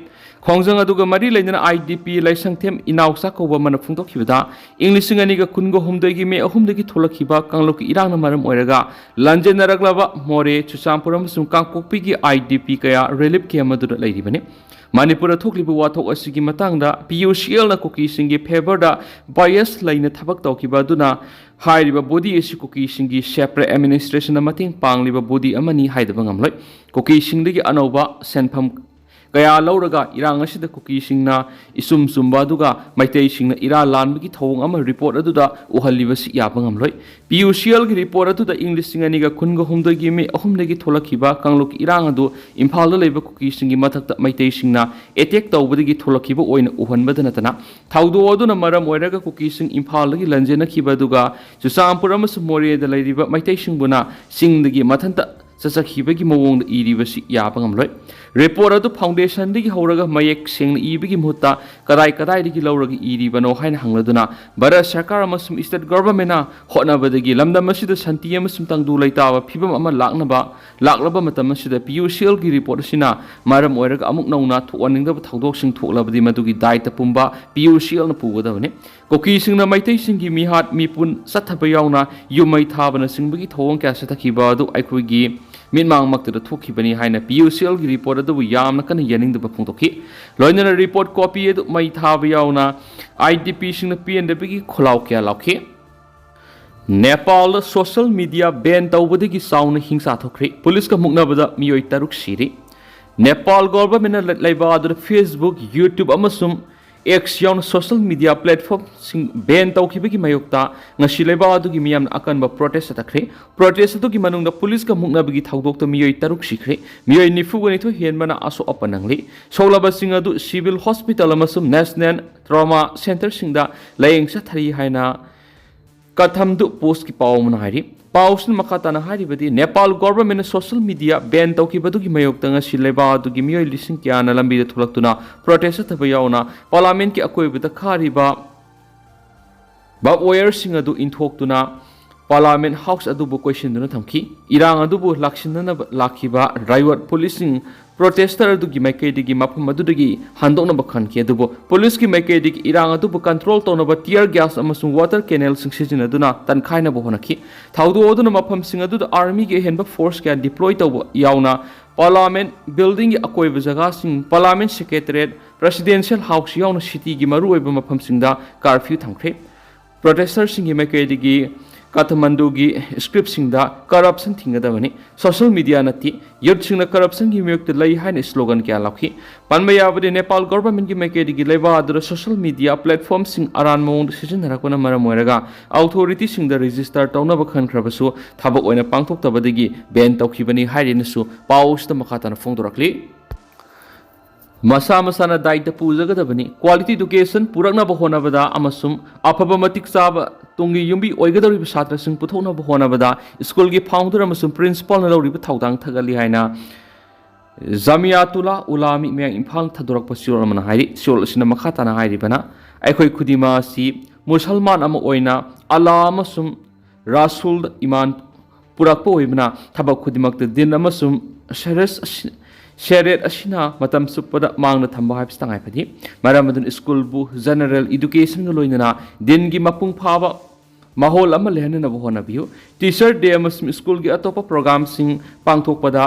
ꯈꯣꯡꯖꯪ ꯑꯗꯨꯒ ꯃꯔꯤ ꯂꯩꯅꯅ ꯑꯥꯏ ꯗꯤ ꯄꯤ ꯂꯥꯏꯁꯪꯊꯦꯝ ꯏꯅꯥꯎꯆꯥ ꯀꯧꯕ ꯑꯃꯅ ꯐꯣꯡꯗꯣꯛꯈꯤꯕꯗ, ꯏꯪ ꯂꯤꯁꯤꯡ ꯑꯅꯤꯒ ꯀꯨꯟꯒ ꯍꯨꯝꯗꯣꯏꯒꯤ ꯃꯦ ꯑꯍꯨꯝꯗꯒꯤ ꯊꯣꯛꯂꯛꯈꯤꯕ ꯀꯥꯡꯂꯨꯞꯀꯤ ꯏꯔꯥꯡꯅ ꯃꯔꯝ ꯑꯣꯏꯔꯒ ꯂꯥꯟꯖꯦꯟꯅꯔꯛꯂꯕ ꯃꯣꯔꯦ, ꯆꯨꯔꯆꯥꯟꯄꯨꯔ ꯑꯃꯁꯨꯡ ꯀꯥꯡꯄꯣꯛꯄꯤꯒꯤ ꯑꯥꯏ ꯗꯤ ꯄꯤ ꯀꯌꯥ ꯔꯤꯂꯤꯐ ꯀꯦꯝ ꯑꯗꯨꯗ ꯂꯩꯔꯤꯕꯅꯤ꯫ ꯃꯅꯤꯄꯨꯔꯗ ꯊꯣꯛꯂꯤꯕ ꯋꯥꯊꯣꯛ ꯑꯁꯤꯒꯤ ꯃꯇꯥꯡꯗ ꯄꯤ ꯌꯨ ꯁꯤ ꯑꯦꯜꯅ ꯀꯨꯀꯤꯁꯤꯡꯒꯤ ꯐꯦꯚꯔꯗ ꯕꯥꯏꯁ ꯂꯩꯅ ꯊꯕꯛ ꯇꯧꯈꯤꯕ ꯑꯗꯨꯅ ꯍꯥꯏꯔꯤꯕ ꯕꯣꯗꯤ ꯑꯁꯤ ꯀꯨꯀꯤꯁꯤꯡꯒꯤ ꯁꯦꯄꯔꯦꯠ ꯑꯦꯗꯃꯤꯅꯤꯁꯇ꯭ꯔꯦꯁꯟꯗ ꯃꯇꯦꯡ ꯄꯥꯡꯂꯤꯕ ꯕꯣꯗꯤ ꯑꯃꯅꯤ ꯍꯥꯏꯗꯕ ꯉꯝꯂꯣꯏ꯫ ꯀꯨꯀꯤꯁꯤꯡꯗꯒꯤ ꯑꯅꯧꯕ ꯁꯦꯟꯐꯝ ꯀꯌꯥ ꯂꯧꯔꯒ ꯏꯔꯥꯡ ꯑꯁꯤꯗ ꯀꯨꯀꯤꯁꯤꯡꯅ ꯏꯆꯨꯝ ꯆꯨꯝꯕ ꯑꯗꯨꯒ ꯃꯩꯇꯩꯁꯤꯡꯅ ꯏꯔꯥ ꯂꯥꯟꯕꯒꯤ ꯊꯧꯑꯣꯡ ꯑꯃ ꯔꯤꯄꯣꯔꯠ ꯑꯗꯨꯗ ꯎꯍꯜꯂꯤꯕꯁꯤ ꯌꯥꯕ ꯉꯝꯂꯣꯏ꯫ ꯄꯤ ꯌꯨ ꯁꯤ ꯑꯦꯜꯒꯤ ꯔꯤꯄꯣꯔꯠ ꯑꯗꯨꯗ ꯏꯪ ꯂꯤꯁꯤꯡ ꯑꯅꯤꯒ ꯀꯨꯟꯒ ꯍꯨꯝꯗꯣꯏꯒꯤ ꯃꯦ ꯑꯍꯨꯝꯗꯒꯤ ꯊꯣꯛꯂꯛꯈꯤꯕ ꯀꯥꯡꯂꯨꯞꯀꯤ ꯏꯔꯥꯡ ꯑꯗꯨ ꯏꯝꯐꯥꯜꯗ ꯂꯩꯕ ꯀꯨꯀꯤꯁꯤꯡꯒꯤ ꯃꯊꯛꯇ ꯃꯩꯇꯩꯁꯤꯡꯅ ꯑꯦꯇꯦꯛ ꯇꯧꯕꯗꯒꯤ ꯊꯣꯛꯂꯛꯈꯤꯕ ꯑꯣꯏꯅ ꯎꯍꯟꯕꯗ ꯅꯠꯇꯅ, ꯊꯧꯗꯣꯛ ꯑꯗꯨꯅ ꯃꯔꯝ ꯑꯣꯏꯔꯒ ꯀꯨꯀꯤꯁꯤꯡ ꯏꯝꯐꯥꯜꯗꯒꯤ ꯂꯥꯟꯖꯦꯟꯅꯈꯤꯕ ꯑꯗꯨꯒ ꯆꯨꯔꯆꯥꯟꯄꯨꯔ ꯑꯃꯁꯨꯡ ꯃꯣꯔꯦꯗ ꯂꯩꯔꯤꯕ ꯃꯩꯇꯩꯁꯤꯡꯕꯨꯅ ꯆꯤꯡꯗꯒꯤ ꯃꯊꯟꯇ ꯆꯠꯆꯈꯤꯕꯒꯤ ꯃꯑꯣꯡꯗ ꯏꯔꯤꯕꯁꯤ ꯌꯥꯕ ꯉꯝꯂꯣꯏ꯫ ꯔꯤꯄꯣꯔꯠ ꯑꯗꯨ ꯐꯥꯎꯟꯗꯦꯁꯟꯗꯒꯤ ꯍꯧꯔꯒ ꯃꯌꯦꯛ ꯁꯦꯡꯅ ꯏꯕꯒꯤ ꯃꯍꯨꯠꯇ ꯀꯗꯥꯏ ꯀꯗꯥꯏꯗꯒꯤ ꯂꯧꯔꯒ ꯏꯔꯤꯕꯅꯣ ꯍꯥꯏꯅ ꯍꯪꯂꯗꯨꯅ, ꯚꯥꯔꯠ ꯁꯔꯀꯥꯔ ꯑꯃꯁꯨꯡ ꯁ꯭ꯇꯦꯠ ꯒꯚꯔꯟꯃꯦꯟꯠꯅ ꯍꯣꯠꯅꯕꯗꯒꯤ ꯂꯝꯗꯝ ꯑꯁꯤꯗ ꯁꯥꯟꯇꯤ ꯑꯃꯁꯨꯡ ꯇꯪꯗꯨ ꯂꯩꯇꯥꯕ ꯐꯤꯕꯝ ꯑꯃ ꯂꯥꯛꯅꯕ ꯂꯥꯛꯂꯕ ꯃꯇꯝ ꯑꯁꯤꯗ ꯄꯤ ꯌꯨ ꯁꯤ ꯑꯦꯜꯒꯤ ꯔꯤꯄꯣꯔꯠ ꯑꯁꯤꯅ ꯃꯔꯝ ꯑꯣꯏꯔꯒ ꯑꯃꯨꯛ ꯅꯧꯅ ꯊꯣꯛꯍꯟꯅꯤꯡꯗꯕ ꯊꯧꯗꯣꯛꯁꯤꯡ ꯊꯣꯛꯂꯕꯗꯤ ꯃꯗꯨꯒꯤ ꯗꯥꯏꯇ ꯄꯨꯝꯕ ꯄꯤ ꯌꯨ ꯁꯤ ꯑꯦꯜꯅ ꯄꯨꯒꯗꯕꯅꯤ꯫ ꯀꯨꯀꯤꯁꯤꯡꯅ ꯃꯩꯇꯩꯁꯤꯡꯒꯤ ꯃꯤꯍꯥꯠ ꯃꯤꯄꯨꯟ ꯆꯠꯊꯕ ꯌꯥꯎꯅ ꯌꯨꯝ ꯃꯩ ꯊꯥꯕꯅꯆꯤꯡꯕꯒꯤ ꯊꯧꯑꯣꯡ ꯀꯌꯥ ꯆꯠꯊꯈꯤꯕ ꯑꯗꯨ ꯑꯩꯈꯣꯏꯒꯤ ꯃꯤꯠꯃꯥꯡꯃꯛꯇꯗ ꯊꯣꯛꯈꯤꯕꯅꯤ ꯍꯥꯏꯅ ꯄꯤ ꯌꯨ ꯁꯤ ꯑꯦꯜꯒꯤ ꯔꯤꯄꯣꯔꯠ ꯑꯗꯨꯕꯨ ꯌꯥꯝꯅ ꯀꯟꯅ ꯌꯥꯅꯤꯡꯗꯕ ꯐꯣꯡꯗꯣꯛꯈꯤ꯫ ꯂꯣꯏꯅꯅ ꯔꯤꯄꯣꯔꯠ ꯀꯣꯄꯤ ꯑꯗꯨ ꯃꯩ ꯊꯥꯕ ꯌꯥꯎꯅ ꯑꯥꯏ ꯗꯤ ꯄꯤꯁꯤꯡꯅ ꯄꯦꯟꯗꯕꯒꯤ ꯈꯣꯜꯂꯥꯎ ꯀꯌꯥ ꯂꯥꯎꯈꯤ꯫ ꯅꯦꯄꯥꯜꯗ ꯁꯣꯁꯤꯌꯦꯜ ꯃꯤꯗꯤꯌꯥ ꯕꯦꯟ ꯇꯧꯕꯗꯒꯤ ꯆꯥꯎꯅ ꯍꯤꯡꯁꯥ ꯊꯣꯛꯈ꯭ꯔꯦ꯫ ꯄꯨꯂꯤꯁꯀ ꯃꯨꯛꯅꯕꯗ ꯃꯤꯑꯣꯏ ꯇꯔꯨꯛ ꯁꯤꯔꯦ꯫ ꯅꯦꯄꯥꯜ ꯒꯣꯚꯔꯟꯃꯦꯟꯠꯅ ꯂꯩꯕꯥꯛ ꯑꯗꯨꯗ Facebook, YouTube ꯑꯃꯁꯨꯡ X ꯌꯥꯎꯅ ꯁꯣꯁꯤꯌꯦꯜ ꯃꯤꯗꯤꯌꯥ ꯄ꯭ꯂꯦꯠꯐꯣꯔꯝꯁꯤꯡ ꯕꯦꯟ ꯇꯧꯈꯤꯕꯒꯤ ꯃꯥꯌꯣꯛꯇ ꯉꯁꯤ ꯂꯩꯕꯥꯛ ꯑꯗꯨꯒꯤ ꯃꯤꯌꯥꯝꯅ ꯑꯀꯟꯕ ꯄ꯭ꯔꯣꯇꯦꯁ ꯆꯠꯊꯈ꯭ꯔꯦ꯫ ꯄ꯭ꯔꯣꯇꯦꯁ ꯑꯗꯨꯒꯤ ꯃꯅꯨꯡꯗ ꯄꯨꯂꯤꯁꯀ ꯃꯨꯛꯅꯕꯒꯤ ꯊꯧꯗꯣꯛꯇ ꯃꯤꯑꯣꯏ ꯇꯔꯨꯛ ꯁꯤꯈ꯭ꯔꯦ꯫ ꯃꯤꯑꯣꯏ ꯅꯤꯐꯨꯒ ꯅꯤꯊꯣꯏ ꯍꯦꯟꯕꯅ ꯑꯁꯣꯛ ꯑꯄꯟ ꯅꯪꯂꯤ꯫ ꯁꯣꯛꯂꯕꯁꯤꯡ ꯑꯗꯨ ꯁꯤꯚꯤꯜ ꯍꯣꯁꯄꯤꯇꯥꯜ ꯑꯃꯁꯨꯡ ꯅꯦꯁꯅꯦꯜ ꯇ꯭ꯔꯣꯃꯥ ꯁꯦꯟꯇꯔꯁꯤꯡꯗ ꯂꯥꯌꯦꯡ ꯆꯠꯊꯔꯤ ꯍꯥꯏꯅ ꯀꯊꯝꯗꯨ ꯄꯣꯁꯀꯤ ꯄꯥꯎ ꯑꯃꯅ ꯍꯥꯏꯔꯤ꯫ ꯄꯥꯎꯁꯤꯅ ꯃꯈꯥ ꯇꯥꯅ ꯍꯥꯏꯔꯤꯕꯗꯤ, ꯅꯦꯄꯥꯜ ꯒꯣꯚꯔꯟꯃꯦꯟꯠꯅ ꯁꯣꯁꯤꯌꯦꯜ ꯃꯤꯗꯤꯌꯥ ꯕꯦꯟ ꯇꯧꯈꯤꯕꯗꯨꯒꯤ ꯃꯥꯌꯣꯛꯇ ꯉꯁꯤ ꯂꯩꯕꯥꯛ ꯑꯗꯨꯒꯤ ꯃꯤꯑꯣꯏ ꯂꯤꯁꯤꯡ ꯀꯌꯥꯅ ꯂꯝꯕꯤꯗ ꯊꯣꯛꯂꯛꯇꯨꯅ ꯄ꯭ꯔꯣꯇꯦꯁ ꯆꯠꯊꯕ ꯌꯥꯎꯅ ꯄꯥꯔꯂꯥꯃꯦꯟꯠꯀꯤ ꯑꯀꯣꯏꯕꯗ ꯈꯥꯔꯤꯕ ꯕꯥꯔꯕ ꯋꯥꯌꯔꯁꯤꯡ ꯑꯗꯨ ꯏꯟꯊꯣꯛꯇꯨꯅ ꯄꯥꯔꯂꯥꯃꯦꯟꯠ ꯍꯥꯎꯁ ꯑꯗꯨꯕꯨ ꯀꯣꯏꯁꯤꯟꯗꯨꯅ ꯊꯝꯈꯤ꯫ ꯏꯔꯥꯡ ꯑꯗꯨꯕꯨ ꯂꯥꯛꯁꯤꯟꯅꯅꯕ ꯂꯥꯛꯈꯤꯕ ꯔꯥꯏꯋꯠ ꯄꯨꯂꯤꯁꯁꯤꯡ ꯄ꯭ꯔꯣꯇꯦꯁꯇꯔ ꯑꯗꯨꯒꯤ ꯃꯥꯏꯀꯩꯗꯒꯤ ꯃꯐꯝ ꯑꯗꯨꯗꯒꯤ ꯍꯟꯗꯣꯛꯅꯕ ꯈꯟꯈꯤ, ꯑꯗꯨꯕꯨ ꯄꯨꯂꯤꯁꯀꯤ ꯃꯥꯏꯀꯩꯗꯒꯤ ꯏꯔꯥꯡ ꯑꯗꯨꯕꯨ ꯀꯟꯇ꯭ꯔꯣꯜ ꯇꯧꯅꯕ ꯇꯤꯌꯔ ꯒ꯭ꯌꯥꯁ ꯑꯃꯁꯨꯡ ꯋꯥꯇꯔ ꯀꯦꯅꯦꯜꯁꯤꯡ ꯁꯤꯖꯤꯟꯅꯗꯨꯅ ꯇꯟꯈꯥꯏꯅꯕ ꯍꯣꯠꯅꯈꯤ꯫ ꯊꯧꯗꯣꯛ ꯑꯗꯨꯅ ꯃꯐꯝꯁꯤꯡ ꯑꯗꯨꯗ ꯑꯥꯔꯃꯤꯒꯤ ꯑꯍꯦꯟꯕ ꯐꯣꯔꯁ ꯀꯌꯥ ꯗꯤꯄ꯭ꯂꯣꯏ ꯇꯧꯕ ꯌꯥꯎꯅ ꯄꯥꯔꯂꯥꯃꯦꯟꯠ ꯕꯤꯜꯗꯤꯡꯒꯤ ꯑꯀꯣꯏꯕ ꯖꯒꯥꯁꯤꯡ, ꯄꯥꯔꯂꯥꯃꯦꯟꯠ ꯁꯦꯀ꯭ꯔꯦꯇꯔꯤꯌꯦꯠ, ꯄ꯭ꯔꯦꯁꯤꯗꯦꯟꯁꯤꯌꯦꯜ ꯍꯥꯎꯁ ꯌꯥꯎꯅ ꯁꯤꯇꯤꯒꯤ ꯃꯔꯨꯑꯣꯏꯕ ꯃꯐꯝꯁꯤꯡꯗ ꯀꯥꯔꯐ꯭ꯌꯨ ꯊꯝꯈ꯭ꯔꯦ꯫ ꯄ꯭ꯔꯣꯇꯦꯁꯇꯔꯁꯤꯡꯒꯤ ꯃꯥꯏꯀꯩꯗꯒꯤ ꯀꯥꯊꯃꯟꯗꯨꯒꯤ ꯁ꯭ꯀ꯭ꯔꯤꯞꯁꯤꯡꯗ ꯀꯔꯞꯁꯟ ꯊꯤꯡꯒꯗꯕꯅꯤ, ꯁꯣꯁꯤꯌꯦꯜ ꯃꯤꯗꯤꯌꯥ ꯅꯠꯇꯦ, ꯌꯨꯠꯁꯤꯡꯅ ꯀꯔꯞꯁꯟꯒꯤ ꯃꯥꯌꯣꯛꯇ ꯂꯩ ꯍꯥꯏꯅ ꯁ꯭ꯂꯣꯒꯟ ꯀꯌꯥ ꯂꯥꯎꯈꯤ꯫ ꯄꯟꯕ ꯌꯥꯕꯗꯤ, ꯅꯦꯄꯥꯜ ꯒꯣꯚꯔꯟꯃꯦꯟꯠꯀꯤ ꯃꯥꯏꯀꯩꯗꯒꯤ ꯂꯩꯕꯥꯛ ꯑꯗꯨꯗ ꯁꯣꯁꯤꯌꯦꯜ ꯃꯤꯗꯤꯌꯥ ꯄ꯭ꯂꯦꯠꯐꯣꯔꯝꯁꯤꯡ ꯑꯔꯥꯟꯕ ꯃꯑꯣꯡꯗ ꯁꯤꯖꯤꯟꯅꯔꯛꯄꯅ ꯃꯔꯝ ꯑꯣꯏꯔꯒ ꯑꯣꯊꯣꯔꯤꯇꯤꯁꯤꯡꯗ ꯔꯦꯖꯤꯁꯇꯔ ꯇꯧꯅꯕ ꯈꯟꯈ꯭ꯔꯕꯁꯨ ꯊꯕꯛ ꯑꯣꯏꯅ ꯄꯥꯡꯊꯣꯛꯇꯕꯗꯒꯤ ꯕꯦꯟ ꯇꯧꯈꯤꯕꯅꯤ ꯍꯥꯏꯔꯤꯅꯁꯨ ꯄꯥꯎ ꯑꯁꯤꯗ ꯃꯈꯥ ꯇꯥꯅ ꯐꯣꯡꯗꯣꯔꯛꯂꯤ꯫ ꯃꯁꯥ ꯃꯁꯥꯅ ꯗꯥꯏꯇ ꯄꯨꯖꯒꯗꯕꯅꯤ꯫ ꯀ꯭ꯋꯥꯂꯤꯇꯤ ꯏꯗꯨꯀꯦꯁꯟ ꯄꯨꯔꯛꯅꯕ ꯍꯣꯠꯅꯕꯗ ꯑꯃꯁꯨꯡ ꯑꯐꯕ ꯃꯇꯤꯛ ꯆꯥꯕ ꯇꯨꯡꯒꯤ ꯌꯨꯝꯕꯤ ꯑꯣꯏꯒꯗꯧꯔꯤꯕ ꯁꯥꯇ꯭ꯔꯁꯤꯡ ꯄꯨꯊꯣꯛꯅꯕ ꯍꯣꯠꯅꯕꯗ ꯁ꯭ꯀꯨꯜꯒꯤ ꯐꯥꯎꯟꯗꯔ ꯑꯃꯁꯨꯡ ꯄ꯭ꯔꯤꯟꯁꯤꯄꯥꯜꯅ ꯂꯧꯔꯤꯕ ꯊꯧꯗꯥꯡ ꯊꯥꯒꯠꯂꯤ ꯍꯥꯏꯅ ꯖꯥꯃꯤꯌꯥꯇꯨꯜꯂꯥ ꯎꯂꯥꯃꯤ ꯃꯌꯥꯡ ꯏꯝꯐꯥꯜ ꯊꯥꯗꯣꯔꯛꯄ ꯆꯦꯔꯣꯜ ꯑꯃꯅ ꯍꯥꯏꯔꯤ꯫ ꯆꯦꯔꯣꯜ ꯑꯁꯤꯅ ꯃꯈꯥ ꯇꯥꯅ ꯍꯥꯏꯔꯤꯕꯅ, ꯑꯩꯈꯣꯏ ꯈꯨꯗꯤꯡꯃꯛ ꯑꯁꯤ ꯃꯨꯁꯜꯃꯥꯟ ꯑꯃ ꯑꯣꯏꯅ ꯑꯜꯂꯥ ꯑꯃꯁꯨꯡ ꯔꯥꯁꯨꯜꯗ ꯏꯃꯥꯟ ꯄꯨꯔꯛꯄ ꯑꯣꯏꯕꯅ, ꯊꯕꯛ ꯈꯨꯗꯤꯡꯃꯛꯇ ꯗꯤꯟ ꯑꯃꯁꯨꯡ ꯁꯦꯔꯦꯁ ꯑꯁꯤ-, ꯁꯦꯔꯦꯠ ꯑꯁꯤꯅ ꯃꯇꯝ ꯆꯨꯞꯄꯗ ꯃꯥꯡꯗ ꯊꯝꯕ ꯍꯥꯏꯕꯁꯤ ꯇꯉꯥꯏ ꯐꯗꯦ꯫ ꯃꯔꯝ ꯑꯗꯨꯅ ꯁ꯭ꯀꯨꯜꯕꯨ ꯖꯦꯅꯔꯦꯜ ꯏꯗꯨꯀꯦꯁꯟꯒ ꯂꯣꯏꯅꯅ ꯗꯤꯟꯒꯤ ꯃꯄꯨꯡ ꯐꯥꯕ ꯃꯥꯍꯣꯜ ꯑꯃ ꯂꯩꯍꯟꯅꯅꯕ ꯍꯣꯠꯅꯕꯤꯌꯨ꯫ ꯇꯤꯆꯔ ꯗꯦ ꯑꯃꯁꯨꯡ ꯁ꯭ꯀꯨꯜꯒꯤ ꯑꯇꯣꯞꯄ ꯄ꯭ꯔꯣꯒ꯭ꯔꯥꯝꯁꯤꯡ ꯄꯥꯡꯊꯣꯛꯄꯗ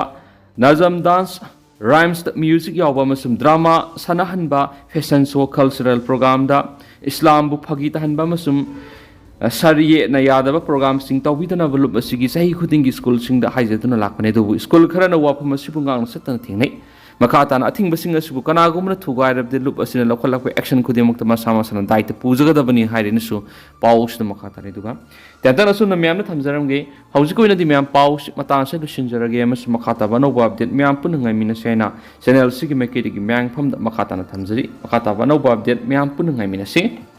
ꯅꯖꯝ ꯗꯥꯟꯁ, ꯔꯥꯏꯝꯁꯇ ꯃ꯭ꯌꯨꯖꯤꯛ ꯌꯥꯎꯕ ꯑꯃꯁꯨꯡ ꯗ꯭ꯔꯃꯥ ꯁꯥꯟꯅꯍꯟꯕ, ꯐꯦꯁꯟ ꯁꯣ, ꯀꯜꯆꯔꯦꯜ ꯄ꯭ꯔꯣꯒ꯭ꯔꯥꯝꯗ ꯏꯁꯂꯥꯝꯕꯨ ꯐꯥꯒꯤ ꯇꯥꯍꯟꯕ ꯑꯃꯁꯨꯡ ꯁꯥꯔꯤꯌꯦꯠꯅ ꯌꯥꯗꯕ ꯄ꯭ꯔꯣꯒ꯭ꯔꯥꯝꯁꯤꯡ ꯇꯧꯕꯤꯗꯅꯕ ꯂꯨꯞ ꯑꯁꯤꯒꯤ ꯆꯍꯤ ꯈꯨꯗꯤꯡꯒꯤ ꯁ꯭ꯀꯨꯜꯁꯤꯡꯗ ꯍꯥꯏꯖꯗꯨꯅ ꯂꯥꯛꯄꯅꯤ꯫ ꯑꯗꯨꯕꯨ ꯁ꯭ꯀꯨꯜ ꯈꯔꯅ ꯋꯥꯐꯝ ꯑꯁꯤꯕꯨ ꯉꯥꯡꯅ ꯆꯠꯇꯅ ꯊꯦꯡꯅꯩ꯫ ꯃꯈꯥ ꯇꯥꯅ ꯑꯊꯤꯡꯕꯁꯤꯡ ꯑꯁꯤꯕꯨ ꯀꯅꯥꯒꯨꯝꯕꯅ ꯊꯨꯒꯥꯏꯔꯕꯗꯤ ꯂꯨꯞ ꯑꯁꯤꯅ ꯂꯧꯈꯠꯂꯛꯄ ꯑꯦꯛꯁꯟ ꯈꯨꯗꯤꯡꯃꯛꯇ ꯃꯁꯥ ꯃꯁꯥꯅ ꯗꯥꯏꯇ ꯄꯨꯖꯒꯗꯕꯅꯤ ꯍꯥꯏꯔꯤꯅꯁꯨ ꯄꯥꯎ ꯑꯁꯤꯗ ꯃꯈꯥ ꯇꯥꯔꯤ꯫ ꯑꯗꯨꯒ ꯇꯦꯟꯇꯛꯅ ꯑꯁꯨꯝꯅ ꯃꯌꯥꯝꯅ ꯊꯝꯖꯔꯝꯒꯦ꯫ ꯍꯧꯖꯤꯛꯀꯤ ꯑꯣꯏꯅꯗꯤ ꯃꯌꯥꯝ ꯄꯥꯎ ꯑꯁꯤ ꯃꯇꯥꯡ ꯑꯁꯤꯗ ꯂꯣꯏꯁꯤꯟꯖꯔꯒꯦ ꯑꯃꯁꯨꯡ ꯃꯈꯥ ꯇꯥꯕ ꯑꯅꯧꯕ ꯑꯞꯗꯦꯠ ꯃꯌꯥꯝ ꯄꯨꯟꯅ ꯉꯥꯏꯃꯤꯟꯅꯁꯦ ꯍꯥꯏꯅ ꯆꯦꯅꯦꯜ ꯑꯁꯤꯒꯤ ꯃꯥꯏꯀꯩꯗꯒꯤ ꯃꯌꯥꯝꯐꯝꯗ ꯃꯈꯥ ꯇꯥꯅ ꯊꯝꯖꯔꯤ꯫ ꯃꯈꯥ ꯇꯥꯕ ꯑꯅꯧꯕ ꯑꯞꯗꯦꯠ ꯃꯌꯥꯝ ꯄꯨꯟꯅ ꯉꯥꯏꯃꯤꯟꯅꯁꯤ꯫